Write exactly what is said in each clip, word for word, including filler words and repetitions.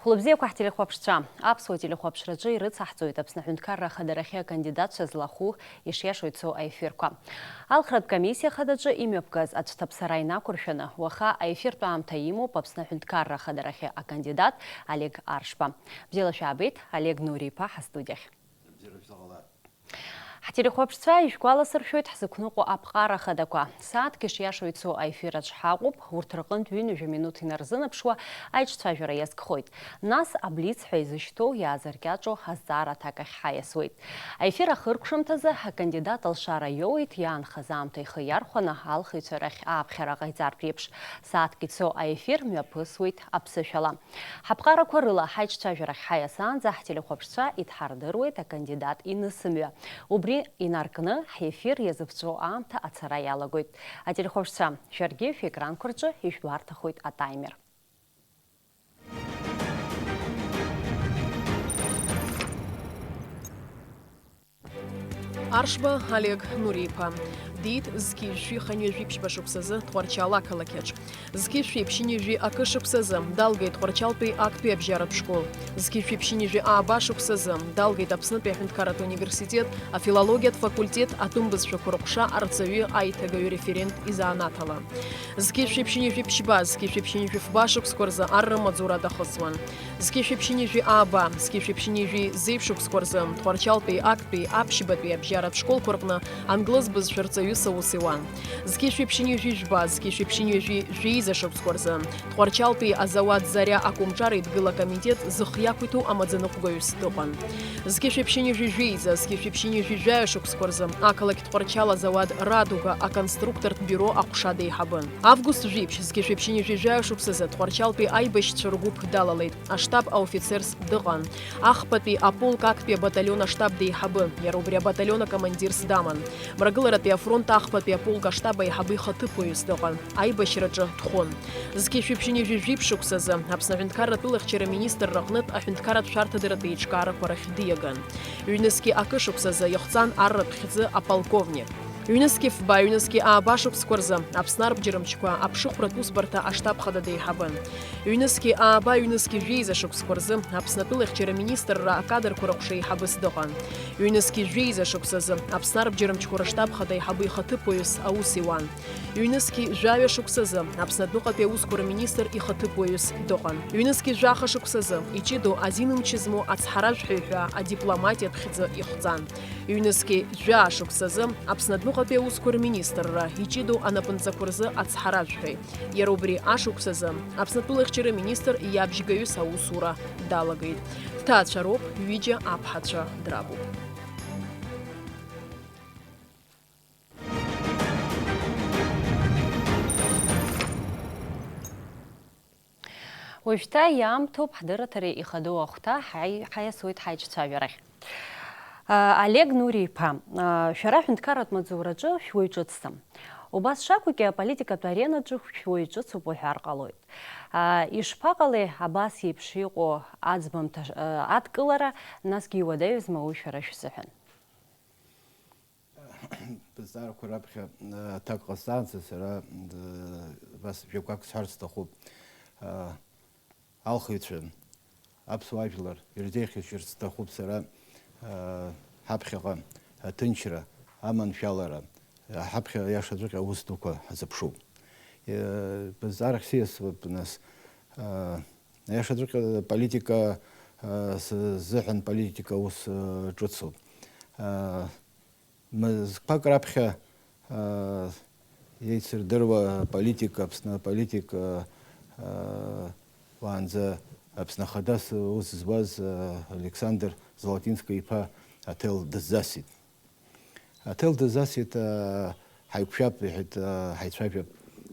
Хәылбзиақәа ҳтелехәаԥшцәа. Аԥсуа телехәаԥшраҿы ирыцаҳҵоит Аԥсны Аҳәынҭқарра Ахадарахьы акандидатцәа злахәу ишиашоу ицо аефирқәа. Алхратә комиссиа хадаҿы имҩаԥгаз аӡә ҭаԥсара инақәыршәаны, уаха аефиртә аамҭа имоуп Аԥсны Аҳәынҭқарра Ахадарахьы акандидат Олег Аршба. Бзиала шәаабеит, Олег Нури-иԥа ҳастудиахь. Бзиара шәзыҟала. Ҳтелехәаԥшцәа ишәгәаласыршәоит ҳзықәныҟәо аԥҟара хадақәа. Сааҭк ишиашоу ицо аефир аҿы ҳаҟоуп, урҭ рҟынтә ҩынҩажәа минуҭ инарзынаԥшуа аиҿцәажәара иазкхоит. Нас аблиц ҳәа изышьҭоу иаазыркьаҿу азҵаара аҭак ахь ҳаиасуеит. Аефир ахыркәшамҭазы акандидат алшара иоуеит, иаанхаз аамҭа ихы иархәаны алхыҩцәа рахь ааԥхьара ҟаиҵартә еиԥш. Сааҭк ицо аефир мҩаԥысуеит аԥсышәала. Ҳаԥҟарақәа рыла ҳаиҿцәажәарахь ҳаиасаанӡа ҳтелехәаԥшцәа идҳардыруеит акандидат инысымҩа. Убри инаркны, ҳефир иазыԥҵәо аамҭа ацара иалагоит. Ателехәаԥшцәа, шәаргьы шәекранқәа рҿы ижәбарҭахоит атаймер. Аршба Олег Нури-иԥа диит зқьи жәшәи хынҩажәи ԥшьба шықәсазы Тҟәарчал ақалақьаҿ. Зқьи жәшәи ԥшьынҩажәи акы шықәсазы далгеит Тҟәарчалтәи актәи абжьаратә школ. Зқьи жәшәи ԥшьынҩажәи ааба шықәсазы далгеит Аԥснытәи аҳәынҭқарратә университет афилологиатә факультет атәым бызшәақәа рыҟәша арҵаҩы аиҭагаҩы референт изанааҭ ала. Зқьи жәшәи ԥшьынҩажәи ԥшьба, зқьи жәшәи ԥшьынҩажәи фба шықәсқәа рзы арра маҵура дахысуан. Зқьи жәшәи ԥшьынҩажәи ааба, зқьи жәшәи ԥшьынҩажәи зеижә шықәсқәа рзы Тҟәарчалтәи актәи аԥшьбатәи абжьаратә школқәа рҟны англыз бызшәа рҵаҩыс аус иуан. Зқьи жәшәи ԥшьынҩажәи жәба, зқьи жәшәи ԥшьынҩажәи жәеиза шықәсқәа рзы Тҟәарчалтәи азауад Зариа акомҿар еидгыла акомитет зых иақәиҭу амаӡаныҟәгаҩыс дыҟан. Зқьи жәшәи ԥшьынҩажәи жәеиза, зқьи жәшәи ԥшьынҩажәи жәаҩа шықәсқәа рзы ақалақь Тҟәарчал азауад Радуга аконструктортә биуро аҟәша деиҳабын. Август жәиԥшь, зқьи жәшәи ԥшьынҩажәи жәаҩа шықәсазы Тҟәарчалтәи аибашьцәа ргәыԥ далалеит. Аштаб аофицерс дыҟан. Ахԥатәи аполк актәи абаталион аштаб деиҳабы, иара убри абаталион акомандирс даман. Мрагыларатәи афронт ахԥатәи аполк аштаб аиҳабы ихаҭыԥуаҩыс дыҟан. Аибашьраҿы дхәын. Зқьи жәшәи ԥшьынҩажәи жәиԥшь шықәсазы Аԥсны аҳәынҭқарратә ылахьчара аминистрра аҟнытә аҳәынҭқарратә шәарҭадаратә еиҿкаарақәа рахь диаган. Ҩнызқьи акы шықәсазы ихҵан арратә хьӡы аполковник. Ҩнызқьи фба, ҩнызқьи ааба шықәсқәа рзы Аԥсны арбџьармчқәа аԥшыхәратә усбарҭа аштаб хада деиҳабын. Ҩнызқьи ааба, ҩнызқьи жәеиза шықәсқәа рзы Аԥсны атәылахьчара аминистрра акадрқәа рыҟәша еиҳабыс дыҟан. Ҩнызқьи жәеиза шықәсазы Аԥсны арбџьармчқәа рыштаб хада аиҳабы ихаҭыԥуаҩыс аус иуан. Ҩнызқьи жәаҩа шықәсазы Аԥсны адәныҟатәи аусқәа рминистр ихаҭыԥуаҩыс дыҟан. Ҩнызқьи жәаха шықәсазы иҷыдоу азин мчы змоу ацҳаражәҳәаҩ ҳәа адипломатиатә хьӡы ихҵан. Ҩнызқьи жәаа шықәсазы Аԥсны адәныҟатәи аусқәа рминистрра иҷыдоу анапынҵақәа рзы ацҳаражәҳәаҩ. Иара убри ашықәсазы Аԥсны атәылахьчара министр иабжьгаҩыс аусура далагеит. Дҭаацәароуп, ҩыџьа аԥҳацәа драбуп. Уажәшьҭа иаамҭоуп ҳдырраҭара ихадоу ахәҭа ҳаи-, ҳаиасуеит ҳаиҿцәажәарахь. А, Олег Нури-иԥа, а, шәара аҳәынҭқарратә маҵзураҿы шәуаҩ ҿыцӡам. Убас шакәугьы аполитикатә аренаҿы шәуаҩ ҿыцуп уҳәар ҟалоит. А, ишԥаҟалеи абас еиԥш иҟоу аӡбамҭа, а, адкылара, насгьы иуадаҩызма уи шәара шәзыҳәан? Бызҵаарақәа раԥхьа, э, аҭак ҟасҵаанӡа сара, э, абас жәақәак сҳәарц сҭахуп. Э, алхыҩцәа, аԥсуа жәлар ирзеиӷьасшьарц сҭахуп сара, э, ҳаԥхьаҟа аҭынчра, аманшәалара, э, ҳаԥхьа иашаҵәҟьа аус дуқәа ҳазыԥшуп. Э, бызҵаарахь сиасуеит, нас, э, иашаҵәҟьа политика, э, сзыҳәан политика аус, э, ҿыцуп. Э, Мызқәак раԥхьа, аа, еицырдыруа аполитика, Аԥсны аполитика, аа, уаанӡа Аԥсны Ахадас аус зуаз, аа, Александр Золотински-иԥа аҭел дыззасит. Аҭел дыззасит, аа, ҳаиқәшәап, иҳәеит, аа, ҳаицәажәап.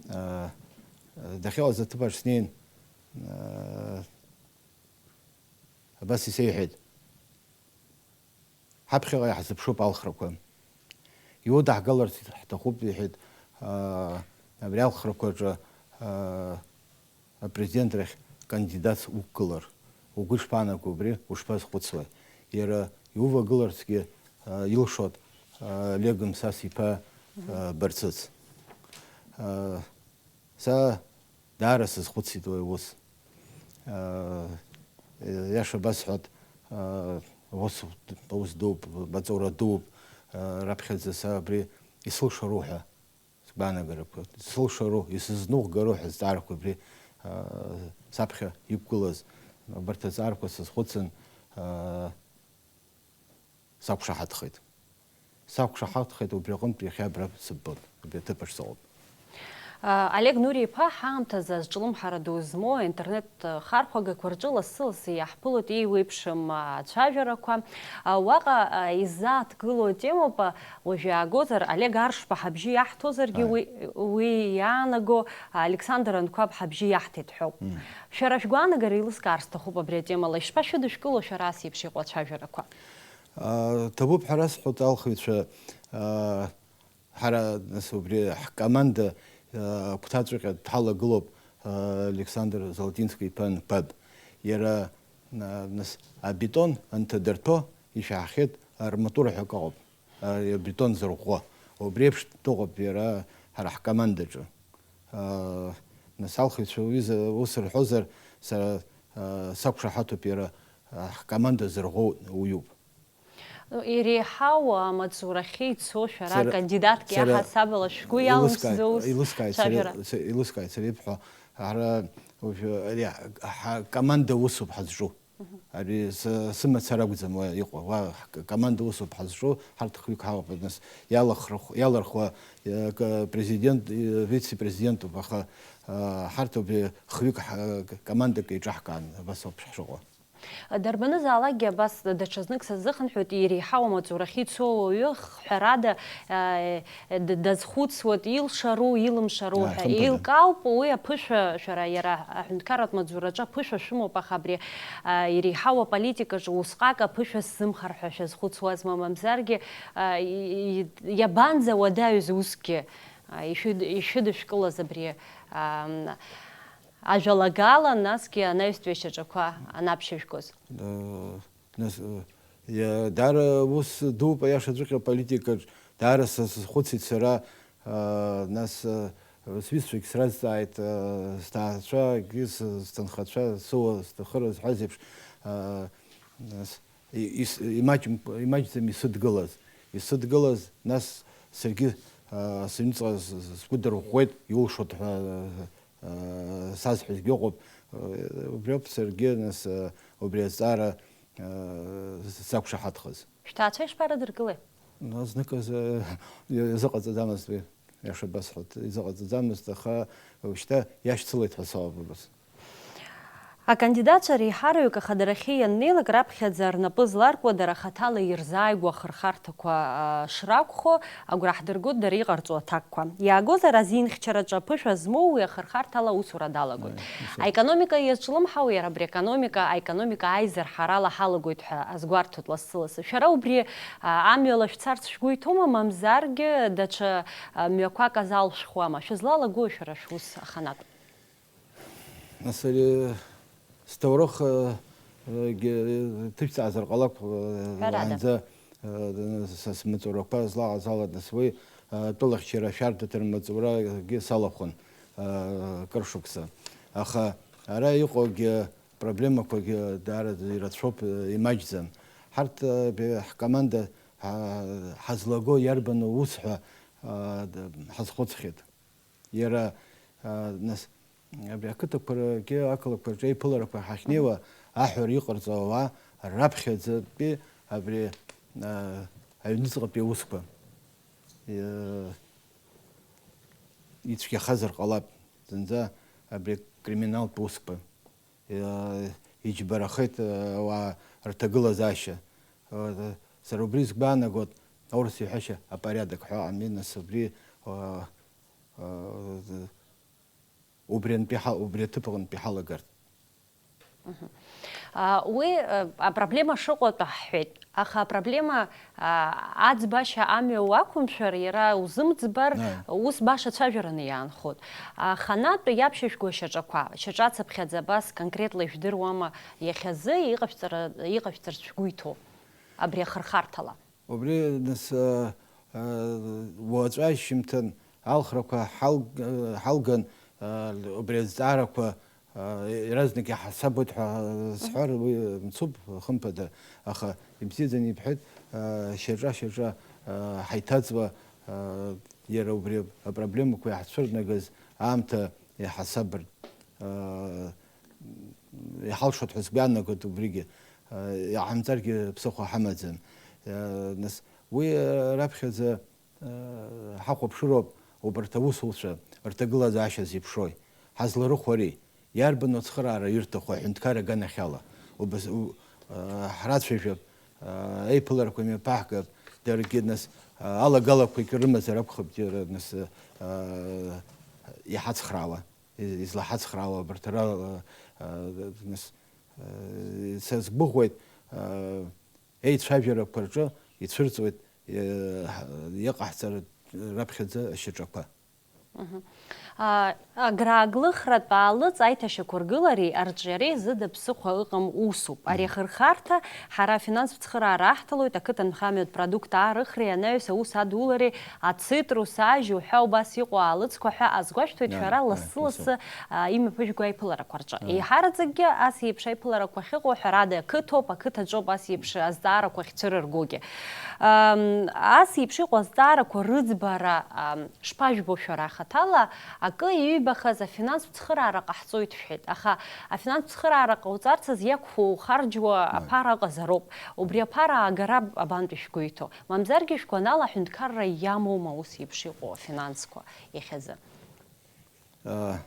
Аа, дахьыҟаз аҭыԥаҿ снеин, аа, абас исеиҳәеит. Ҳаԥхьаҟа иаҳзыԥшуп алхрақәа. Иудаҳгаларц ҳҭахуп, иҳәеит, аа, абри алхрақәа рҿы, аа, апрезидент рахь кандидатс уқәгылар. Угәы ишԥаанаго убри, ушԥазхәыцуа? Иара иувагыларцгьы, аа, илшоит, аа, Олег Мсас иԥа, аа, Барцыц. Аа, Са даара сазхәыцит уи аус. Э, Иаша басҳәоит, аус, аус дууп, маҵура дууп, раԥхьаӡа са абри исылшару ҳәа сгәаанагарақәа, исылшару, исызныҟәгару ҳәа азҵаарақәа абри саԥхьа иқәгылаз, абарҭ азҵаарақәа сазхәыцын, сақәшаҳаҭхеит. Сақәшаҳаҭхеит, убри аҟынтә иахьа абра сыббон, абри аҭыԥаҿ сыҟоуп. Олег Нури-иԥа ҳаамҭазы азҿлымҳара ду змоу аинтернет хархәагақәа рҿы лассы-лассы иаҳԥылоит еиуеиԥшым ацәажәарақәа. Уаҟа изааҭгылоу атемоуп, уажә иаагозар, Олег Аршба ҳабжьы иаҳҭозаргьы, уи, уи иаанаго Александр Анқәаб ҳабжьы иаҳҭеит ҳәоуп. Шәара шәгәаанагара еилыскаар сҭахуп абри атемала, ишԥашәыдышәкыло шәара ас еиԥш иҟоу ацәажәарақәа? Ҭабуп ҳәа расҳәоит, алхыҩцәа, ҳара, нас, убри ҳкоманда агәҭаҵәҟьа дҳалагылоуп Александр Золотински-иԥа Анқәаб. Иара, нас, абетон анҭадырҭәо ишәаҳахьеит, арматура ҳәа акы ыҟоуп, абетон зырӷәӷәо. Убри еиԥш дыҟоуп иара ҳара ҳкомандаҿы. Нас алхыҩцәа уҩыза ус рҳәозар, сара сақәшаҳаҭуп, иара ҳкоманда зырӷәӷәоу уаҩуп. Иреиҳау амаҵурахьы ицо шәара кандидатк иаҳасабала шәгәы иалымсӡо ус цәажәара? Илыскааит сара ибҳәо, ҳара уажәы ари ҳкоманда усуп ҳазҿу. Ари сымацара акәӡам уа иҟоу, уа ҳкоманда усуп ҳазҿу, ҳарҭ хҩык ҳауп, нас иалахрыхә-, иалырхуа, э, к-, президент, э, вице-президентуп, аха, э, ҳарҭ убри хҩык ҳ-, командак еиҿаҳкаан, абас ауп ҳшыҟоу. Дарбанызаалакгьы абас даҽазнык сазыхынҳәуеит, иреиҳау амаҵурахьы ицо ауаҩы, х-, ҳәарада, э, д-, дазхәыцуеит, илшару, илымшару ҳәа. Еилкаауп уи аԥышәа, шәара иара аҳәынҭқарратә маҵзураҿы аԥышәа шәымоуп, аха абри, а, иреиҳау аполитикаҿы усҟак аԥышәа сзымхар ҳәа шәазхәыцуазма, мамзаргьы, а, и-, и-, иабанӡауадаҩыз усгьы, а, ишәыд-, ишәыдышәкылаз абри, а, ажәалагала, насгьы анаҩстәи ашьаҿақәа анаԥшьыжәгоз? Э, Нас, э, иа-, даара ус дууп, аиашаҵәҟьа, аполитикаҿ даара са сазхәыцит сара, а, нас, э, сҩызцәагь сразҵааит, э, сҭаацәагьы, с-, сҭынхацәа, сыуа, сҭахыра зҳәаз еиԥш, а, нас, и-, ис-, имаҷым-, имаҷӡам исыдгылаз. Исыдгылаз, нас саргьы, а, сыҩныҵҟа с-, с-, сгәы дырӷәӷәеит, иулшоит ҳәа, сазҳәазгьы ыҟоуп. Убриоуп саргьы, нас, убри азҵаара сақәшаҳаҭхаз. Шәҭаацәа ишԥарыдыркылеи? Зныказ изыҟаҵаӡамызт уи, иаша басҳәоит, изыҟаҵаӡамызт, аха уажәшьҭа иашьцылеит ҳәа сауп убас. Акандидатцәа реиҳараҩык ахадарахьы ианнеилак, раԥхьаӡа рнапы зларкуа, дара хаҭала ирзааигәоу ахырхарҭақәа, а, шракәхо, агәра ҳдыргоит дара иҟарҵо аҭакқәа. Иаагозар, азинхьчараҿы аԥышәа змоу уи ахырхарҭала аусура далагоит. Аи, ус ауп. Аекономика иазҿлымҳау иара абри аекономика, аекономика аизырҳарала ҳалагоит ҳәа азгәарҭоит лассы-лассы. Шәара убри, а, амҩала шәцарц шәгәы иҭоума, мамзаргьы даҽа, а, мҩақәак азалшәхуама? Шәызлалагои шәара шәус аханатә? Нас ари сҭоурых, э, э, гьы-, ҭышәҵаазар ҟалап, э, ҳәарада, уаанӡа, э, са смаҵурақәа злаҟаз ала, нас уи, э, тәылахьчара шәарҭаҭыр маҵурагьы салахәын, э, кыр шықәса. Аха ара иҟоугьы проблемақәагьы даара ирацәоуп, э, имаҷӡам. Ҳарҭ, э, бе-, ҳкоманда ҳа-, ҳазлаго иарбану ус ҳәа, э, д-, ҳазхәыцхьеит. Иара, а, нас, абри ақыҭақәа рҿы, ақалақәа рҿы аиԥыларақәа ҳахьнеиуа, аҳәара иҟарҵо ауаа раԥхьаӡатәи абри, а, аҩныҵҟатәи аусқәа, э, ицәгьахазар ҟалап, зынӡа абри акриминалтә усқәа. Иа-, иџьбарахеит, э, ауаа рҭагылазаашьа. Э, сара убри сгәаанагоит, аурыс иҳәашьа апорядок ҳәа ыҟами, нас убри, э, э, убри антәи ҳа-, убри аҭыԥ аҟынтәи ҳалагарц. Мгм. А, уи, э, апроблема шыҟоу атәы ҳҳәеит. Аха апроблема, а, аӡбашьа амҩа уақәымшәар, иара узымӡбар, Аи. Ус баша цәажәараны иаанхоит. Аханатә иаԥшьышәгоу ашьаҿақәа, шьаҿацыԥхьаӡа абас конкретла ижәдыруама иахьазы иҟашәҵара, иҟашәҵарц шәгәы иҭоу абри ахырхарҭала? Убри, нас, а, а, уаҵәы ашьжьымҭан алхрақәа ҳал-, а, ҳалган, а, убри азҵаарақәа Иаразнак иҳасабуеит ҳәа сҳәар уи мцуп, хымԥада, аха ибзиаӡаны ибҳәеит, шьаҿа-шьаҿа ҳаиҭаҵуа, иара убри апроблемақәа иаҳцәырнагаз аамҭа иҳасабыртә иҳалшоит ҳәа сгәы иаанагоит убригьы, иҟаҳамҵаргьы ԥсыхәа ҳамаӡам. Нас уи раԥхьаӡа ҳахәаԥшыроуп убарҭ аусуцәа рҭагылазаашьа зеиԥшрои, ҳазларыхәари, иарбану ацхыраара ирҭаху аҳәынҭқар аганахьала? Убас, у-, ҳрацәажәап, еиԥыларақәа мҩаԥаҳгап, даргьы нас алагалақәагь рымазар акәхап, џьара нас иҳацхраауа, излаҳацхраауа абарҭ ара, нас, са сгәыӷуеит, еицәажәарақәа рҿы ицәырҵуеит, иҟаҳҵаратә раԥхьаӡа ашьаҿақәа. Мгм. А, аграаглыхратә аалыҵ аиҭашьақәыргылареи арҿиареи зыда ԥсыхәа ыҟам усуп. Ари Мгм. ахырхарҭа ҳара афинанстә цхыраара аҳҭалоит, ақыҭанхамҩатә продукт аарыхреи анаҩс аус адулареи, ацитрус, ажь уҳәа убас иҟоу аалыҵқәа ҳәа азгәашәҭоит Ааи, шәара ааи, лассы-лассы, усоуп. а, имҩаԥыжәго аиԥыларақәа рҿы. Ааи. Еиҳараӡакгьы ас еиԥш аиԥыларақәа ахьыҟоу ҳәарада ақыҭоуп, ақыҭаҿоуп ас еиԥш азҵаарақәа ахьцәырыргогьы. Ам, ас еиԥш иҟоу азҵаарақәа рыӡбара, ам, шԥажәбо шәара ахаҭала, акы иҩбахаз афинанстә цхыраара ҟаҳҵоит шәҳәеит, аха афинанстә цхыраара ҟауҵарц азы иақәхо ухарџьуа Ааи. аԥара ыҟазароуп. Убри аԥара аагара абантәи шәгәы иҭоу? Мамзаргьы шәгәанала аҳәынҭқарра иамоума ус еиԥш иҟоу афинансқәа иахьазы? Аа,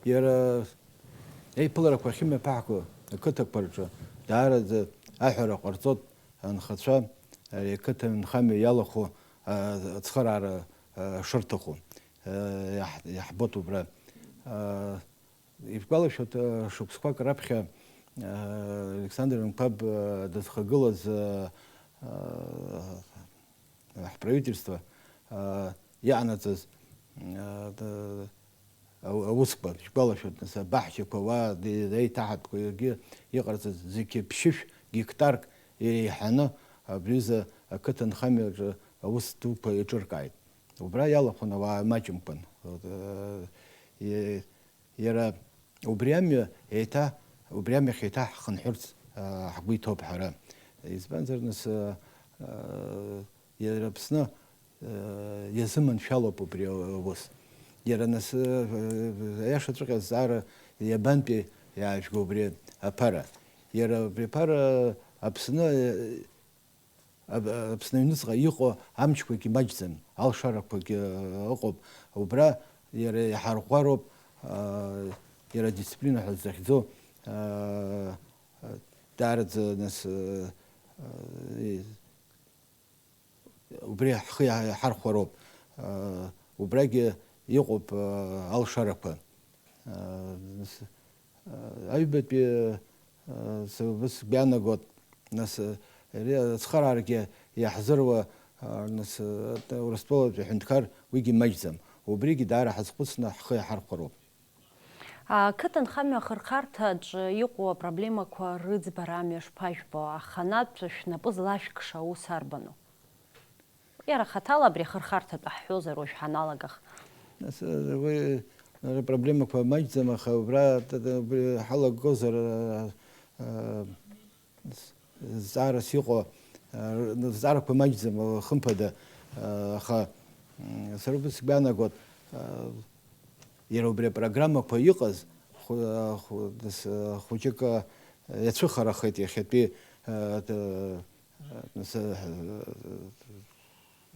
иара еиԥыларақәа ахьымҩаԥаҳго ақыҭақәа рҿы даараӡа аҳәара ҟарҵоит анхацәа ари ақыҭа нхамҩа иалахәу, аа, ацхыраара, аа, шырҭаху, аа, иаҳ-, иаҳбоит убра. Аа, ишәгәалашәоит, аа, шықәсқәак раԥхьа, аа, Александр Мқәаб, аа, дызхагылаз, аа, аа, ҳправительство, аа, иаанаҵаз, аа, д-, ау-, аусқәа, шәгәалашәоит, нас, абаҳчақәа уа, д-, реиҭаҳатәқәа, иаргьы иҟарҵаз зқьы ԥшьышә гектарк иреиҳаны абри аҩыза ақыҭанхамҩаҿы аус дуқәа еиҿыркааит. Убра иалахәын ауаа маҷымкәан. Э, е-, Иара убри амҩа еиҭа, убри амҩахь еиҭа ҳхынҳәырц, аа, ҳгәы иҭоуп ҳара. Избанзар, нас, аа, аа, иара Аԥсны, аа, иазыманшәалоуп убри аус. Иара нас, аа, аиашаҵәҟьа азҵаара иабантәи иаажәго убри аԥара? Иара убри аԥара Аԥсны, Ап-, Аԥсны аҩныҵҟа иҟоу амчқәагьы маҷӡам, алшарақәагьы ыҟоуп. Убра иара иҳарӷәӷәароуп, аа, иара адисциплина ҳәа захьӡу, аа, даараӡа, нас, аа, убри ҳхы иаҳархәароуп. Аа, убрагьы иҟоуп, аа, алшарақәа. Аа, нас, Аҩбатәи, э, сара убас сгәы иаанагоит, нас, э, ари ацхыраарагьы иаҳзыруа, э, нас, э, Урыстәылатәи аҳәынҭқар уигьы маҷӡам. Убригьы даара ҳазхәыцны ҳхы иаҳархәароуп. Ақыҭанхамҩа ахырхарҭаҿы иҟоу апроблемақәа рыӡбара амҩа шԥажәбо, аханатә шәнапы злашәкша аус арбану? Иара хаҭала абри ахырхарҭатә ҳҳәозар уажә ҳаналагах. Нас, уи рпроблемақәа маҷӡам, аха убра т-, т-, убри ҳалагозар, а, а, з-, зҵаарас иҟоу, а, р-, зҵаарақәа маҷӡам, хымԥада, а, аха, м, сара убас сгәы иаанагоит, а, иара убри апрограммақәа иҟаз, хә-, а, хә-, нас, а, хәыҷык, а, иацәыхарахеит иахьатәи, а, т-, нас,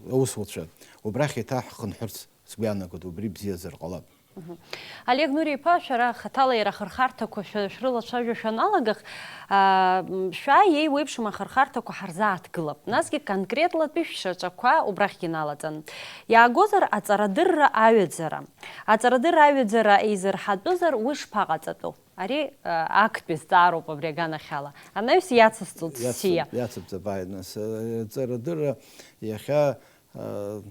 аусуцәа, убрахь еиҭа ҳхынҳәырц сгәы иаанагоит, убри бзиазар ҟалап. Мгм. Олег Нури-иԥа, шәара хаҭала иара ахырхарҭақәа шәа-, шәрылацәажәо шәаналагах, аа, м, шәа еиуеиԥшым ахырхарҭақәа ҳарзааҭгылап. Насгьы конкретлатәи шәшьаҿақәа убрахьгьы налаҵан. Иаагозар аҵарадырра аҩаӡара. Аҵарадырра аҩаӡара еизырҳатәызар, уи шԥаҟаҵатәу? Ари, а, актәи зҵаароуп абри аганахьала. Анаҩс иацысҵоит Иацым-, ссиа. Иацымҵабааит, нас, э, ҵарадырра иахьа, э,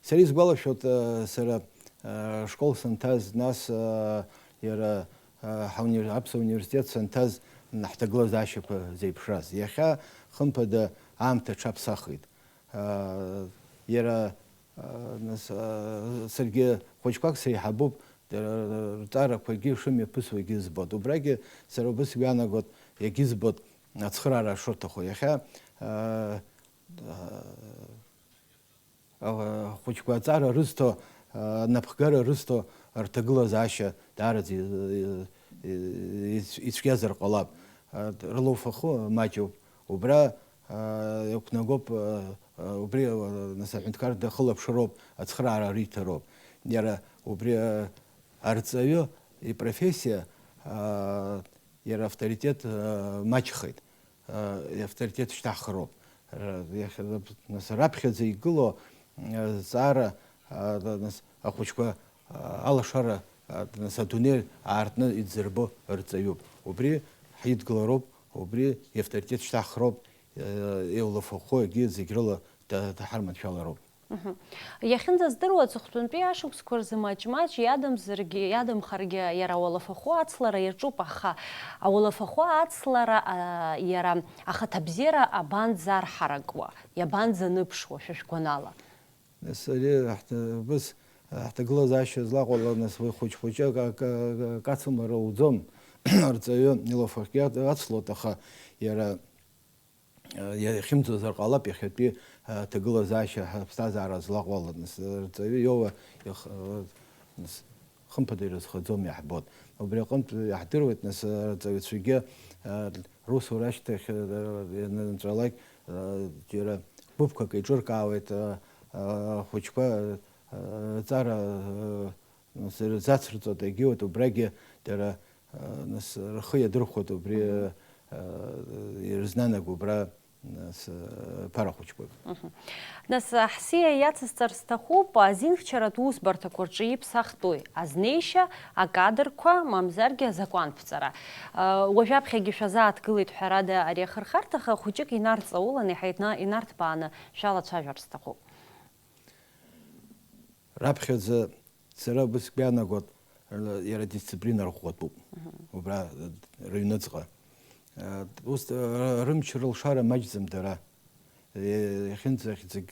сара исгәалашәоит, э, сара, э, школ санҭаз, нас, э, иара, э, ҳауни-, Аԥсуа университет санҭаз, м, ҳҭагылазаашьақәа зеиԥшраз. Иахьа, хымԥада, аамҭа аҽаԥсахит. Э, иара, э, нас, э, саргьы хәыҷқәак сеиҳабуп, рҵарақәагьы шымҩаԥысуагьы збоит. Убрагьы сара убыс сгәы иаанагоит, егьызбоит ацхыраара шырҭаху. Иахьа, а, а, ахәыҷқәа аҵара рызҭо, а, анапхгара рызҭо рҭагылазаашьа даараӡа и-, и-, ицәгьазар ҟалап. А, рлоуфахәы маҷуп. Убра, а, иақәнагоуп, а, а, убри, а, нас аҳәынҭқар дахылаԥшроуп, ацхыраара риҭароуп. Иара убри, а, арҵаҩы ипрофессиа, а, иара авторитет, а, маҷхеит. А, иавторитет шьҭаҳхроуп. Ра-, иахьа-, нас раԥхьаӡа игылоу, а, зҵаара, а, нас ахәыҷқәа, а, алашара, а, нас адунеи аартны идзырбо рҵаҩуп. Убри ҳидгылароуп, убри иавторитет шьҭаҳхроуп, а, илафахәы егьи зегь рыла да-, даҳарманшәалароуп. Мгм. Иахьынӡаздыруа, аҵыхәтәантәи ашықәсқәа рзы маҷ-маҷ иадамзаргьы, иадамхаргьы иара ауалафахәы ацлара иаҿуп, аха ауалафахәы ацлара, а, иара ахаҭабзиара абанӡарҳаракуа, иабанӡаныԥшуа, шәа шәгәанала? Нас ари ҳҭ-, убыс, а, ҳҭагылазаашьа злаҟало, нас уи хәыҷ-хәыҷы ак-, ак-, ак-, акацымара уӡом. Арҵаҩы илафахәгьы ацлоит, аха иара иахьымӡозар ҟалап иахьатәи аҭагылазаашьа ҳаԥсҭазаара злаҟәуалатәны, арҵаҩы иоуа, хымԥада ирызхаӡом, иаҳбоит. Убри аҟынтә иаҳдыруеит, нас, арҵаҩцәагьы русура ашьҭахь ианынҵәалак, џьара гәыԥқәак еиҿыркаауеит, ахәыҷқәа рҵара рзацырҵоит, егьиуеит, убрагьы дара, а, нас, рхы иадырхәоит убри, а, ирзнанаго убра, нас, а, ԥара хәыҷқәак. Мгм. Нас, а, ҳсиа иацысҵар сҭахуп, азинхьчаратә усбарҭақәа рҿы иԥсахтәуи, азнеишьа, акадрқәа, мамзаргьы азакәанԥҵара. А, уажәаԥхьагьы шәазааҭгылеит, ҳәарада, ари ахырхарҭа, аха хәыҷык инарҵаулан, иаҳа ина-, инарҭбааны шәалацәажәар сҭахуп. Раԥхьаӡа сара убыс сгәы иаанагоит, р-, иара дисциплина рӷәӷәатәуп. Мгм. Убра, р-, рыҩныҵҟа. Р-, ус, р-, рымч рылшара маҷӡам дара. Е-, иахьынӡахьӡагь,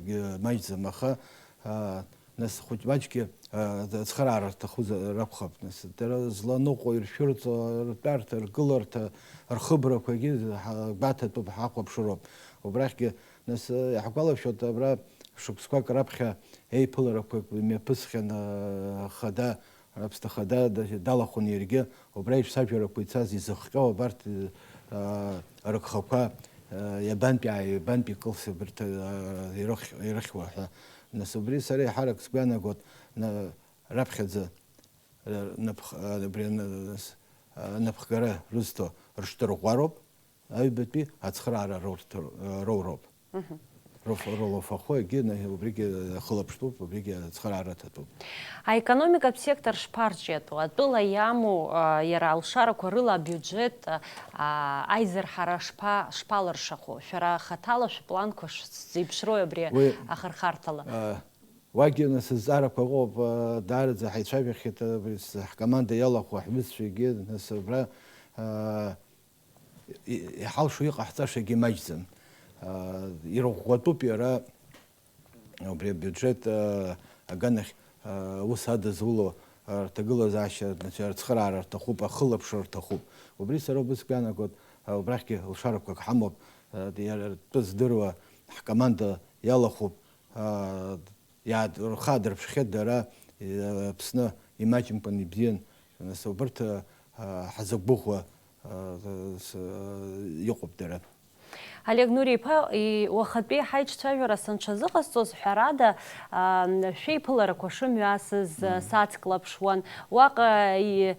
г-, маҷӡам, аха, а, нас хәыҷ-маҷгьы, а, ацхыраара рҭахузар ракәхап. Нас дара зланыҟәо, иршәырҵо, ртәарҭа, ргыларҭа, рхыбрақәагьы ҳа-, гәаҭатәуп, ҳахәаԥшыроуп. Убрахьгьы Нас, э, иаҳгәалашәоит, абра шықәсқәак раԥхьа еиԥыларақәак мҩаԥысхьан, э, ахада, Аԥсны Ахада да-, далахәын иаргьы, убра ишәсажәарақәа ицаз изыхҟьо абарҭ, э, рыгхақәа, э, иабантәи ааи, иабантәи кылси абарҭ, э, ирыхь-, ирыхьуа ҳәа. Нас убри сара еиҳарак сгәы иаанагоит, на-, раԥхьаӡа, э, напх-, э, абри ан-, с-, э, напхгара рызҭо рышдырӷәӷәароуп. Аҩбатәи ацхыраара роурҭар-, роуроуп. Мгм. Роуф-, ролоуфахо, егьи на-, убригьы ахылаԥштәуп, убригьы ацхыраара аҭатәуп. Аекономикатә сектор шԥарҿиатәу? Атәыла иамоу, а, иара алшарақәа рыла абиуџьет, а, аизырҳара шԥа-, шԥалыршахо? Шәара хаҭала шәпланқәа ш-, зеиԥшрои абри Уи, ахырхарҭала? А, уагьы нас зҵаарақәа ыҟоуп, а, даараӡа ҳаицәажәахьеит, а, абри с-, ҳкоманда иалахәу ҳҩызцәагьы, нас абра, а, и-, иҳалшо иҟаҳҵашагьы маҷӡам. Аа, ирӷәӷәатәуп иара, убри абиуџьет, аа, аганахь, аа, аус адызуло, аа, рҭагылазаашьа, значит, арыцхыраара рҭахуп, ахылаԥшра рҭахуп. Убри сара убыс сгәанагоит, аа, убрахьгьы лшарақәак ҳамоуп, аа, иара ртәы здыруа ҳкоманда иалахәуп, аа, иаат-, рхы аадырԥшхьеит дара, э, Аԥсны имаҷымкәан ибзиан, нас убырҭ, э, ҳазықәгәыӷуа, э, с-, э, иҟоуп дара. Олег Нури-иԥа, и-, уахатәи ҳаиҿцәажәара санҽазыҟасҵоз, ҳәарада, а, шәеиԥыларақәа шымҩасыз, а, Мгм. сацклаԥшуан. Уаҟа и-,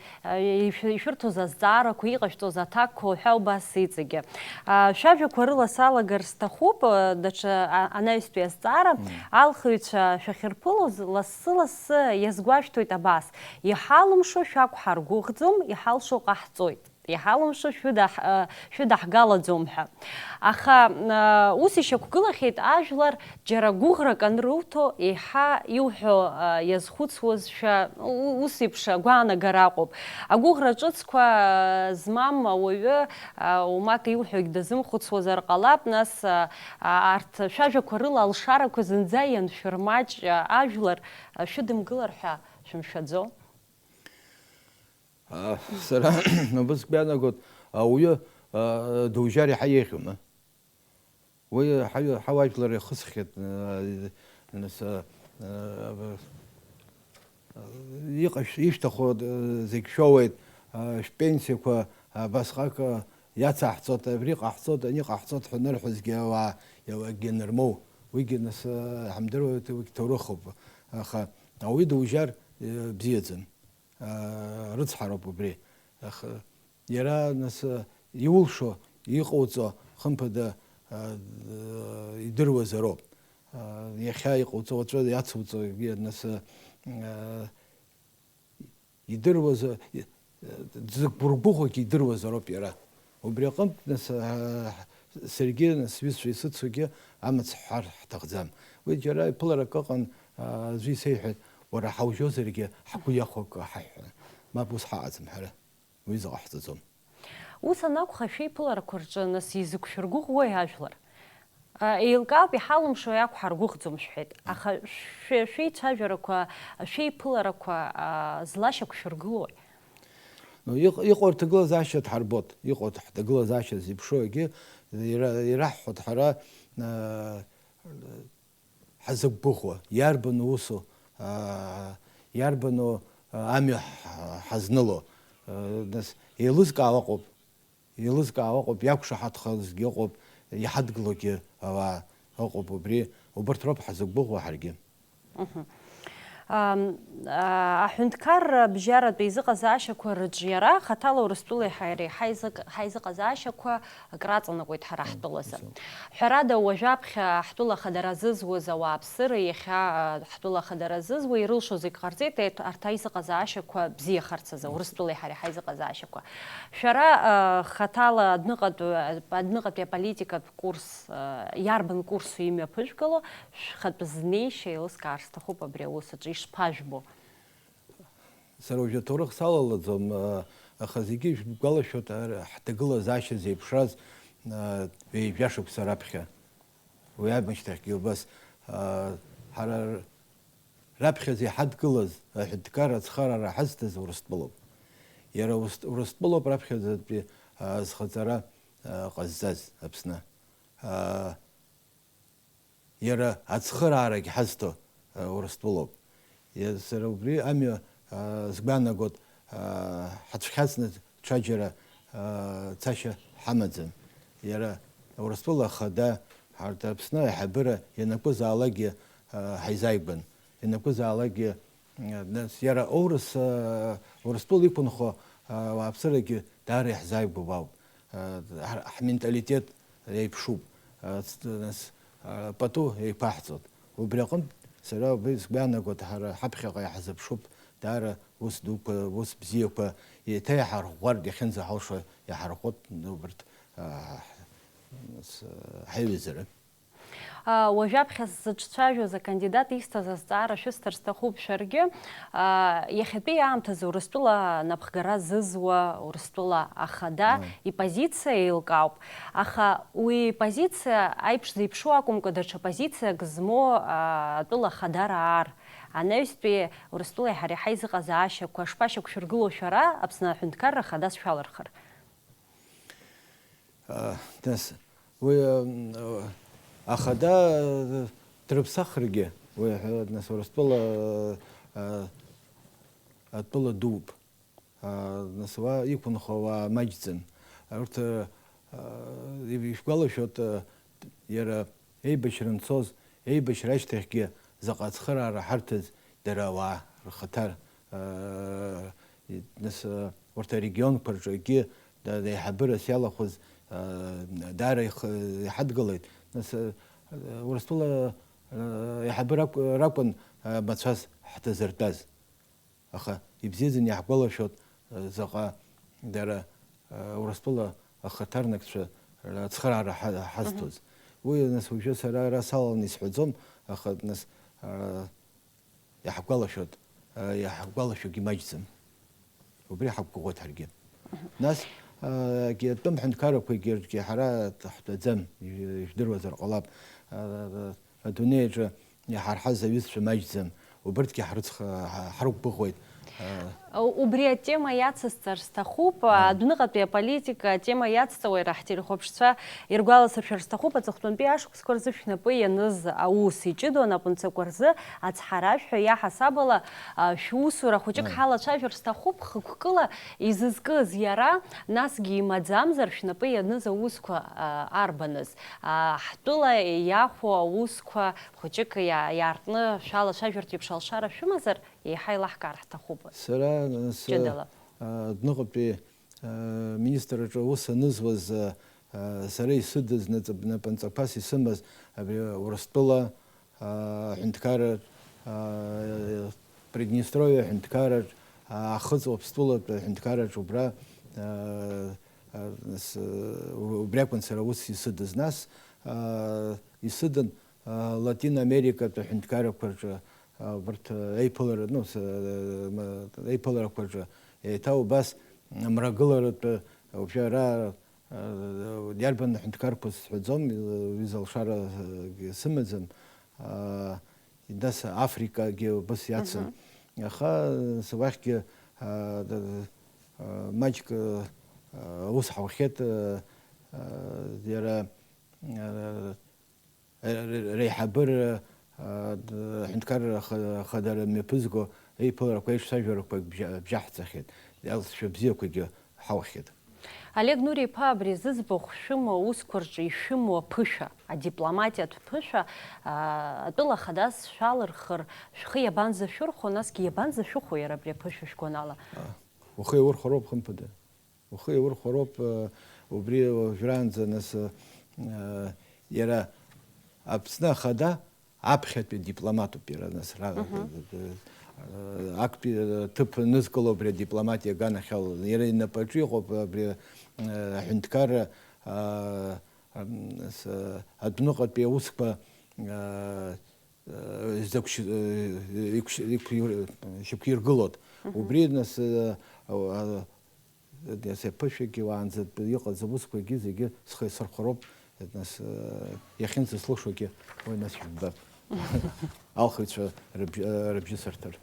Ишәы-, ишәырҭоз азҵаарақәа, иҟашәҵоз аҭакқәа уҳәа убас иҵегьы. А, шәажәақәа рыла салагар сҭахуп, а, даҽа, а, анаҩстәи азҵаара. Мм. Алхыҩцәа шәахьырԥылоз лассы-лассы иазгәашәҭоит абас: иҳалымшо шәақәҳаргәыӷӡом, иҳалшо ҟаҳҵоит. Иҳалымшо шәыдаҳ-, а, шәыдаҳгалаӡом ҳәа. Аха, а, ус ишьақәгылахьеит ажәлар Џьара гәыӷрак анруҭо, еиҳа иуҳәо, а, иазхәыцуазшәа, у-, ус еиԥш агәаанагара аҟоуп. Агәыӷра ҿыцқәа, а, змам ауаҩы, а, уамак иуҳәогь дазымхәыцуазар ҟалап, нас, а, а, арҭ шәажәақәа рыла алшарақәа зынӡа ианшәырмаҷ, а, ажәлар, а, шәыдымгылар ҳәа шәымшәаӡо? Сара абысгәы иаанагоит, ауаҩы дужьар иаҳа еиӷьума? Уи ҳауаажәлар ихысхьеит, нас, иҟаш-, ишәҭаху зегь шәоуеит, шәпенсиақәа абасҟак иацаҳҵоит, абри ҟаҳҵоит, ани ҟаҳҵоит ҳәа анырҳәозгьы ауаа акгьы анырмоу, уигьы нас ҳамдыруеит, уигь ҭоурыхуп. Аха ауаҩы дужьар бзиаӡам. Рыцҳароуп убри. Аха иара, нас, иулшо, иҟауҵо, хымԥада, идыруазароуп. Иахьа иҟауҵо, уаҵәы иацуҵо, нас, идыруаз, дзықәгәырӷәӷәогьы идыруазароуп иара. Убри аҟынтә, нас, саргьы, нас, сҩызцәа исыцугьы амаҵ ҳҳәар ҳҭахӡам. Уи џьара иԥыларак ыҟан, аӡәы исеиҳәеит, уара, ҳаужьозаргьы, ҳгәы иахәо акы ҳаҳәҳәа. Мап, ус ҳаҟаӡам, ҳара. Уи заҟа ҳҵаӡом. Ус анакәха, шәеиԥыларақәа рҿы, нас, изықәшәыргәыӷуеи ажәлар? Еилкаауп, иҳалымшо иакәҳаргәыӷӡом шәҳәеит, аха шәеицәажәарақәа, шәеиԥыларақәа злашьақәшәыргылои? Ну, иҟ-, иҟоу рҭагылазаашьа дҳарбоит, иҟоу ҳҭагылазаашьа зеиԥшроу егьи, ира-, ираҳҳәоит ҳара, ҳазықәгәыӷуа, иарбану усу, иарбану амҩа ҳазныло, нас, еилызкаауа ыҟоуп, еилызкаауа ыҟоуп, иақәшаҳаҭхазгьы ыҟоуп, иҳадгылогьы ауаа ыҟоуп, убри, убарҭ роуп ҳазықәгәыӷуа ҳаргьы. Аҳәынҭқарра абжьаратә еизыҟазаашьақәа рыҿиара хаҭала Урыстәылеи ҳареи ҳаизыҟазаашьақәа краҵанакуеит ҳара ҳтәылазы. Ҳәарада, уажәаԥхьа ҳтәыла ахадара зызуаз ауааԥсыра иахьа ҳтәыла ахадара зызуа ирылшо зегь ҟарҵеит, арҭ аизыҟазаашьақәа бзиахарц азы, Урыстәылеи ҳареи ҳаизыҟазаашьақәа. Шәара хаҭала адәныҟатәи аполитикатә курс, иарбан курсу имҩаԥыжәгало, шәхатә знеишьа еилыскаар сҭахуп абри аус аҿы ишԥажәбо? Сара уажәы аҭоурых салалаӡом, аха зегьы ишәгәалашәоит, ҳҭагылазаашьа зеиԥшраз ҩажәа шықәса раԥхьа. Уи амышьҭахьгьы убас, ҳара раԥхьаӡа иҳадгылаз аҳәынҭқарра ацхыраара ҳазҭаз Урыстәылоуп. Иара Урыстәылоуп раԥхьаӡатәи азхаҵара ҟазҵаз Аԥсны. Иара ацхыраарагь ҳазҭо Урыстәылоуп. Сара убри амҩа сгәанагоит, ҳацәхьаҵны ҽаџьара цашьа ҳамаӡам. Иара Урыстәыла ахада, ҳарҭ Аԥсны аиҳабыра ианакәызаалакгьы ҳаизааигәан, ианакәызаалакгьы, нас иара аурыс, Урыстәыла иқәынхо ауааԥсырагьы даара иаҳзааигәоуп ауп. Ҳменталитет еиԥшуп, нас, пату еиқәаҳҵоит. Убри аҟынтә сара убри сгәы иаанагоит, ҳара ҳаԥхьаҟа иаҳзыԥшуп даара ус дуқәа, ус бзиақәа, еиҭа иаҳарӷәӷәартә иахьынӡаҳалшо иаҳарӷәӷәоит убарҭ, ҳаиҩызара. Уажәаԥхьа сзыҿцәажәоз акандидат исҭаз азҵаара шәысҭар сҭахуп шәаргьы. Иахьатәи аамҭазы Урыстәыла напхгара зызуа Урыстәыла ахада ипозициа еилкаауп. Аха уи ипозициа аиԥш зеиԥшу акәымкәа, даҽа позициак змоу атәыла ахадара аар. Анаҩстәи Урыстәылеи ҳареи ҳаизыҟазаашьақәа шԥашьақәшәыргыло шәара, Аԥсны аҳәынҭқарра ахада сшәалырхыр? Нас уи ахада дрыԥсахыргьы, уи нас Урыстәыла атәыла дууп. Нас уа иқәынхо ауаа маҷӡам. Урҭ ишәгәалашәоит, иара еибашьра анцоз, еибашьра ашьҭахьгьы заҟа ацхыраара ҳарҭаз дара ауаа рхаҭар, нас, урҭ арегионқәа рҿы акгьы, да-, еиҳабырас иалахәыз, даара ихы-, иҳадгылеит. Нас, Урыстәыла еиҳабы ракә-, ракәын мацәаз ҳҭазыртәаз. Аха ибзиаӡаны иаҳгәалашәоит, заҟа дара, Урыстәыла ахаҭарнакцәа ацхыраара ҳа-, ҳазҭоз. Уи, нас, уажәы сара ара салаланы исҳәаӡом, аха, нас, иаҳгәалашәоит, иаҳгәалашәогьы маҷӡам. Убри ҳақәгәыӷуеит ҳаргьы. Нас, атәым ҳәынҭқаррақәагьы рҿгьы ҳара ҳтәаӡам, ижәдыруазар ҟалап. Адунеи аҿы иҳарҳаз аҩызцәа маҷӡам, убырҭгьы ҳрыцх-, ҳа-, ҳрықәгәыӷуеит. Убри атема иацысҵар сҭахуп, адәныҟатәи аполитика атема иацҵауа иара ҳтелехәаԥшцәа иргәаласыршәар сҭахуп, аҵыхәтәантәи ашықәсқәа рзы шәнапы ианыз аус, иҷыдоу анапынҵақәа рзы ацҳаражә ҳәа иаҳасаб ала, а, шәусура хәыҷык ҳалацәажәар сҭахуп, хықәкыла изызкыз иара, насгьы имаӡамзар шәнапы ианыз аусқәа, а, арбаныз? А, ҳтәыла иахәо аусқәа хәыҷык иа-, иаартны шәалацәажәартә еиԥш алшара шәымазар, еиҳа еилаҳкаар ҳҭахуп. Сара, нас, Ҷыдала. А, адәныҟатәи, а, министр аҿы аус анызуаз, а, а, сара исыдыз наҵ-, напынҵақәас исымаз абри Урыстәыла, а, аҳәынҭқарра, а, Приднестровиа аҳәынҭқарраҿ, а, Ахыҵ Уаԥстәылатәи аҳәынҭқарраҿ убра, а, а, нас, у-, убри акәын сара аус исыдыз. Нас, а, исыдын, а, Латин Америкатә аҳәынҭқаррақәа рҿы, а, убарҭ, а, еиԥылара, ну, с-, а, ма-, еиԥыларақәа рҿы еиҭа убас мрагыларатәы, уажәы ара, а, иарбан ҳәынҭқарқәа сҳәаӡом, уи залшара, а, сымаӡам. А, нас Африкагьы убас иацын. Мгм. Аха, с-, уахьгьы, а, д-, а, маҷк, а, аус ҳаухьеит, а, а, иара, а, ре-, реиҳабыра, а, д-, аҳәынҭқарра ха-, хадара мҩаԥызго еиԥыларақәа, еиҿцәажәарақәа бжьа-, бжьаҳҵахьеит, алҵшәа бзиақәагьы ҳаухьеит. Олег Нури-иԥа, абри зыӡбахә шәымоу аусқәа рҿы ишәымоу аԥышәа, адипломатиатә ԥышәа, а, атәыла хадас шәалырхыр, шәхы иабанӡашәырхәо, насгьы иабанӡашәыхәо иара абри аԥышәа шәгәанала? А, ухы иаурхәароуп, хымԥада. Ухы иаурхәароуп, э, убри уажәраанӡа, нас, э, иара Аԥсны Ахада аԥхьатәи дипломатуп иара, нас, ра-, Мгм. э, актәи, э, ҭыԥ нызкыло абри адипломатиа аганахьала. Иара инапаҿы иҟоуп абри, э, аҳәынҭқарра, а, ам, с-, адәныҟатәи аусқәа, а, э, изақәшь-, э, иқәшь-, иқәир-, шьақәиргылоит. Мгм. Убри, нас, э, а, а, нас аԥышәагьы уаанӡатәи иҟаз аусқәагьы зегьы схы иасырхәароуп, нас, э, иахьынӡаслышогьы уи нас жәбап. Алхыҩцәа рыбжь-, э, рыбжьы сырҭар.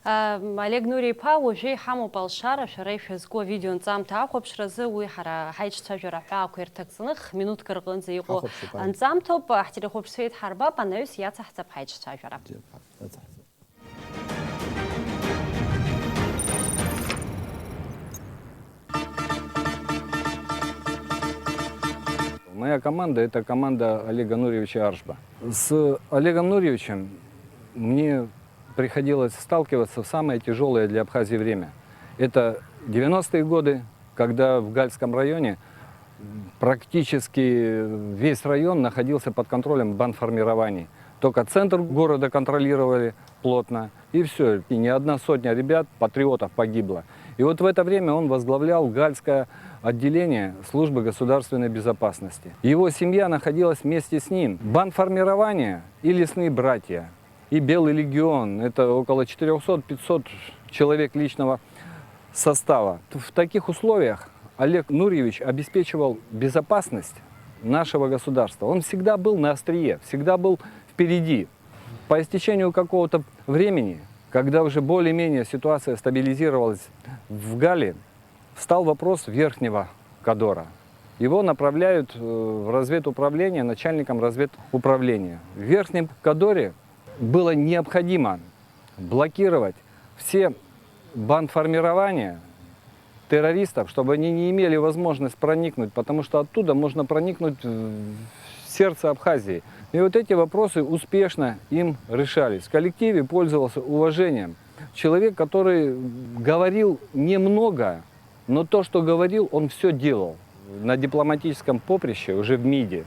Ам, Олег Нури-иԥа, уажәы иҳамоуп алшара, шәара ишәазку авидео нҵамҭа ахәаԥшразы, уи ҳара ҳаиҿцәажәара аҳәаақәа ирҭагӡаны, х-, минуҭк рҟынӡа иҟоу Ҳахәаԥшып, ааи. Анҵамҭоуп, ҳтелехәаԥшцәа еидҳарбап, анаҩс иацаҳҵап ҳаиҿцәажәара. Бзиа, иацаҳҵап. Моя команда — это команда Олега Нуриевича Аршба. С Олегом Нуриевичем мне приходилось сталкиваться в самое тяжёлое для Абхазии время. Это девяностые годы, когда в Гальском районе практически весь район находился под контролем бандформирований. Только центр города контролировали плотно, и всё. И не одна сотня ребят, патриотов, погибла. И вот в это время он возглавлял Гальское отделение службы государственной безопасности. Его семья находилась вместе с ним. Бандформирование и лесные братья, и Белый легион — это около четырёхсот-пятьсот человек личного состава. В таких условиях Олег Нурьевич обеспечивал безопасность нашего государства. Он всегда был на острие, всегда был впереди. По истечению какого-то времени, когда уже более-менее ситуация стабилизировалась в Галле, встал вопрос Верхнего Кадора. Его направляют, э, в разведуправление начальником разведуправления. В Верхнем Кадоре было необходимо блокировать все бандформирования террористов, чтобы они не имели возможность проникнуть, потому что оттуда можно проникнуть в сердце Абхазии. И вот эти вопросы успешно им решались. В коллективе пользовался уважением человек, который говорил немного, но то, что говорил, он всё делал. На дипломатическом поприще, уже в МИДе,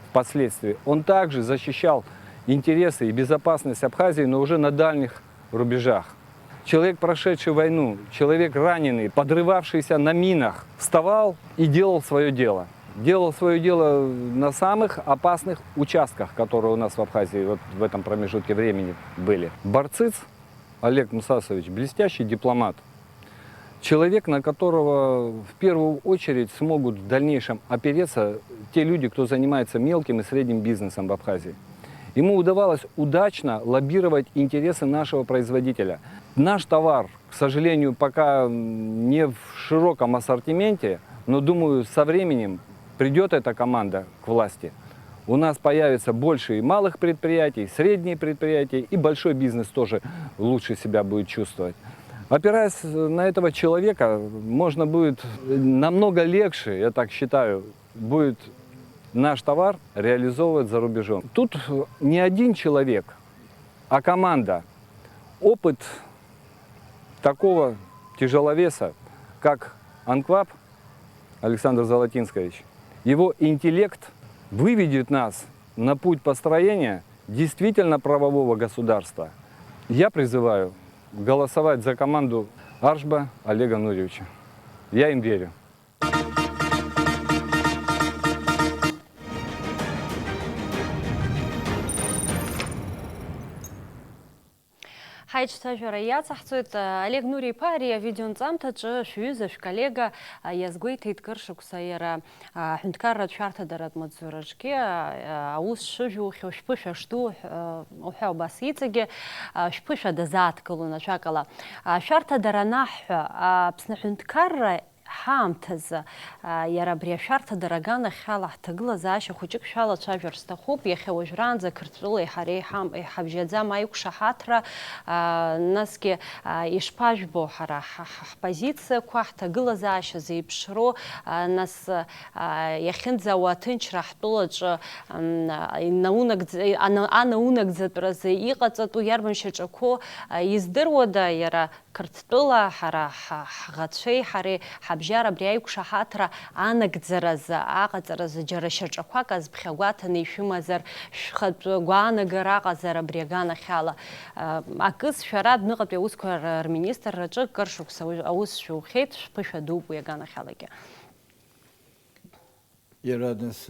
впоследствии, он также защищал интересы и безопасность Абхазии, но уже на дальних рубежах. Человек, прошедший войну, человек раненый, подрывавшийся на минах, вставал и делал своё дело. Делал своё дело на самых опасных участках, которые у нас в Абхазии вот в этом промежутке времени были. Барциц Олег Мусасович — блестящий дипломат. Человек, на которого в первую очередь смогут в дальнейшем опереться те люди, кто занимается мелким и средним бизнесом в Абхазии. Ему удавалось удачно лоббировать интересы нашего производителя. Наш товар К сожалению, пока не в широком ассортименте, но, думаю, со временем придёт эта команда к власти. У нас появится больше и малых предприятий, средние предприятия, и большой бизнес тоже лучше себя будет чувствовать. Опираясь на этого человека, можно будет намного легче, я так считаю, будет наш товар реализовывать за рубежом. Тут не один человек, а команда. Опыт такого тяжеловеса, как Анкваб Александр Золотинскович, его интеллект выведет нас на путь построения действительно правового государства. Я призываю голосовать за команду Аршба Олега Нурьевича. Я им верю. Ҳаиҿцәажәара иацаҳҵоит. Олег Нури-иԥа ари авидеонҵамҭаҿы шәҩыза, шәколлега, иазгәеиҭеит кыр шықәса иара аҳәынҭқарратә шәарҭадаратә маҵзураҿгьы аус шыжәухьоу, шәԥышәа шду уҳәа убас иҵегьы шәԥышәа дазааҭгылон, ажәакала. Ашәарҭадара анаҳҳәа, Аԥсны аҳәынҭқарра ҳаамҭазы, иара абри ашәарҭадара аганахьала ҳҭагылазаашьа хәыҷык шәалацәажәар сҭахуп. Иахьа уажәраанӡа Қырҭтәылеи ҳареи ҳам-, иҳабжьаӡам аиқәшаҳаҭра, насгьы ишԥажәбо ҳара ҳ-, ҳ-, ҳпозициақәа, ҳҭагылазаашьа зеиԥшроу, нас иахьынӡауа аҭынчра ҳтәылаҿы, м, инаунагӡ-, ана-, анаунагӡатәразы иҟаҵатәу иарбан шьаҿақәоу издыруада иара? Қырҭтәыла ҳара ҳ-, ҳӷацәеи ҳареи ҳабжьара абри аиқәшаҳаҭра анагӡаразы, аҟаҵаразы џьара шьаҿақәак азԥхьагәаҭаны ишәымазар, шәхатә гәаанагара аҟазар абри аганахьала, акы, шәара адәныҟатәи аусқәа р-, рминистрраҿы кыр шықәса аус шәухьеит, шәԥышәа дууп уи аганахьалагьы. Иара нас,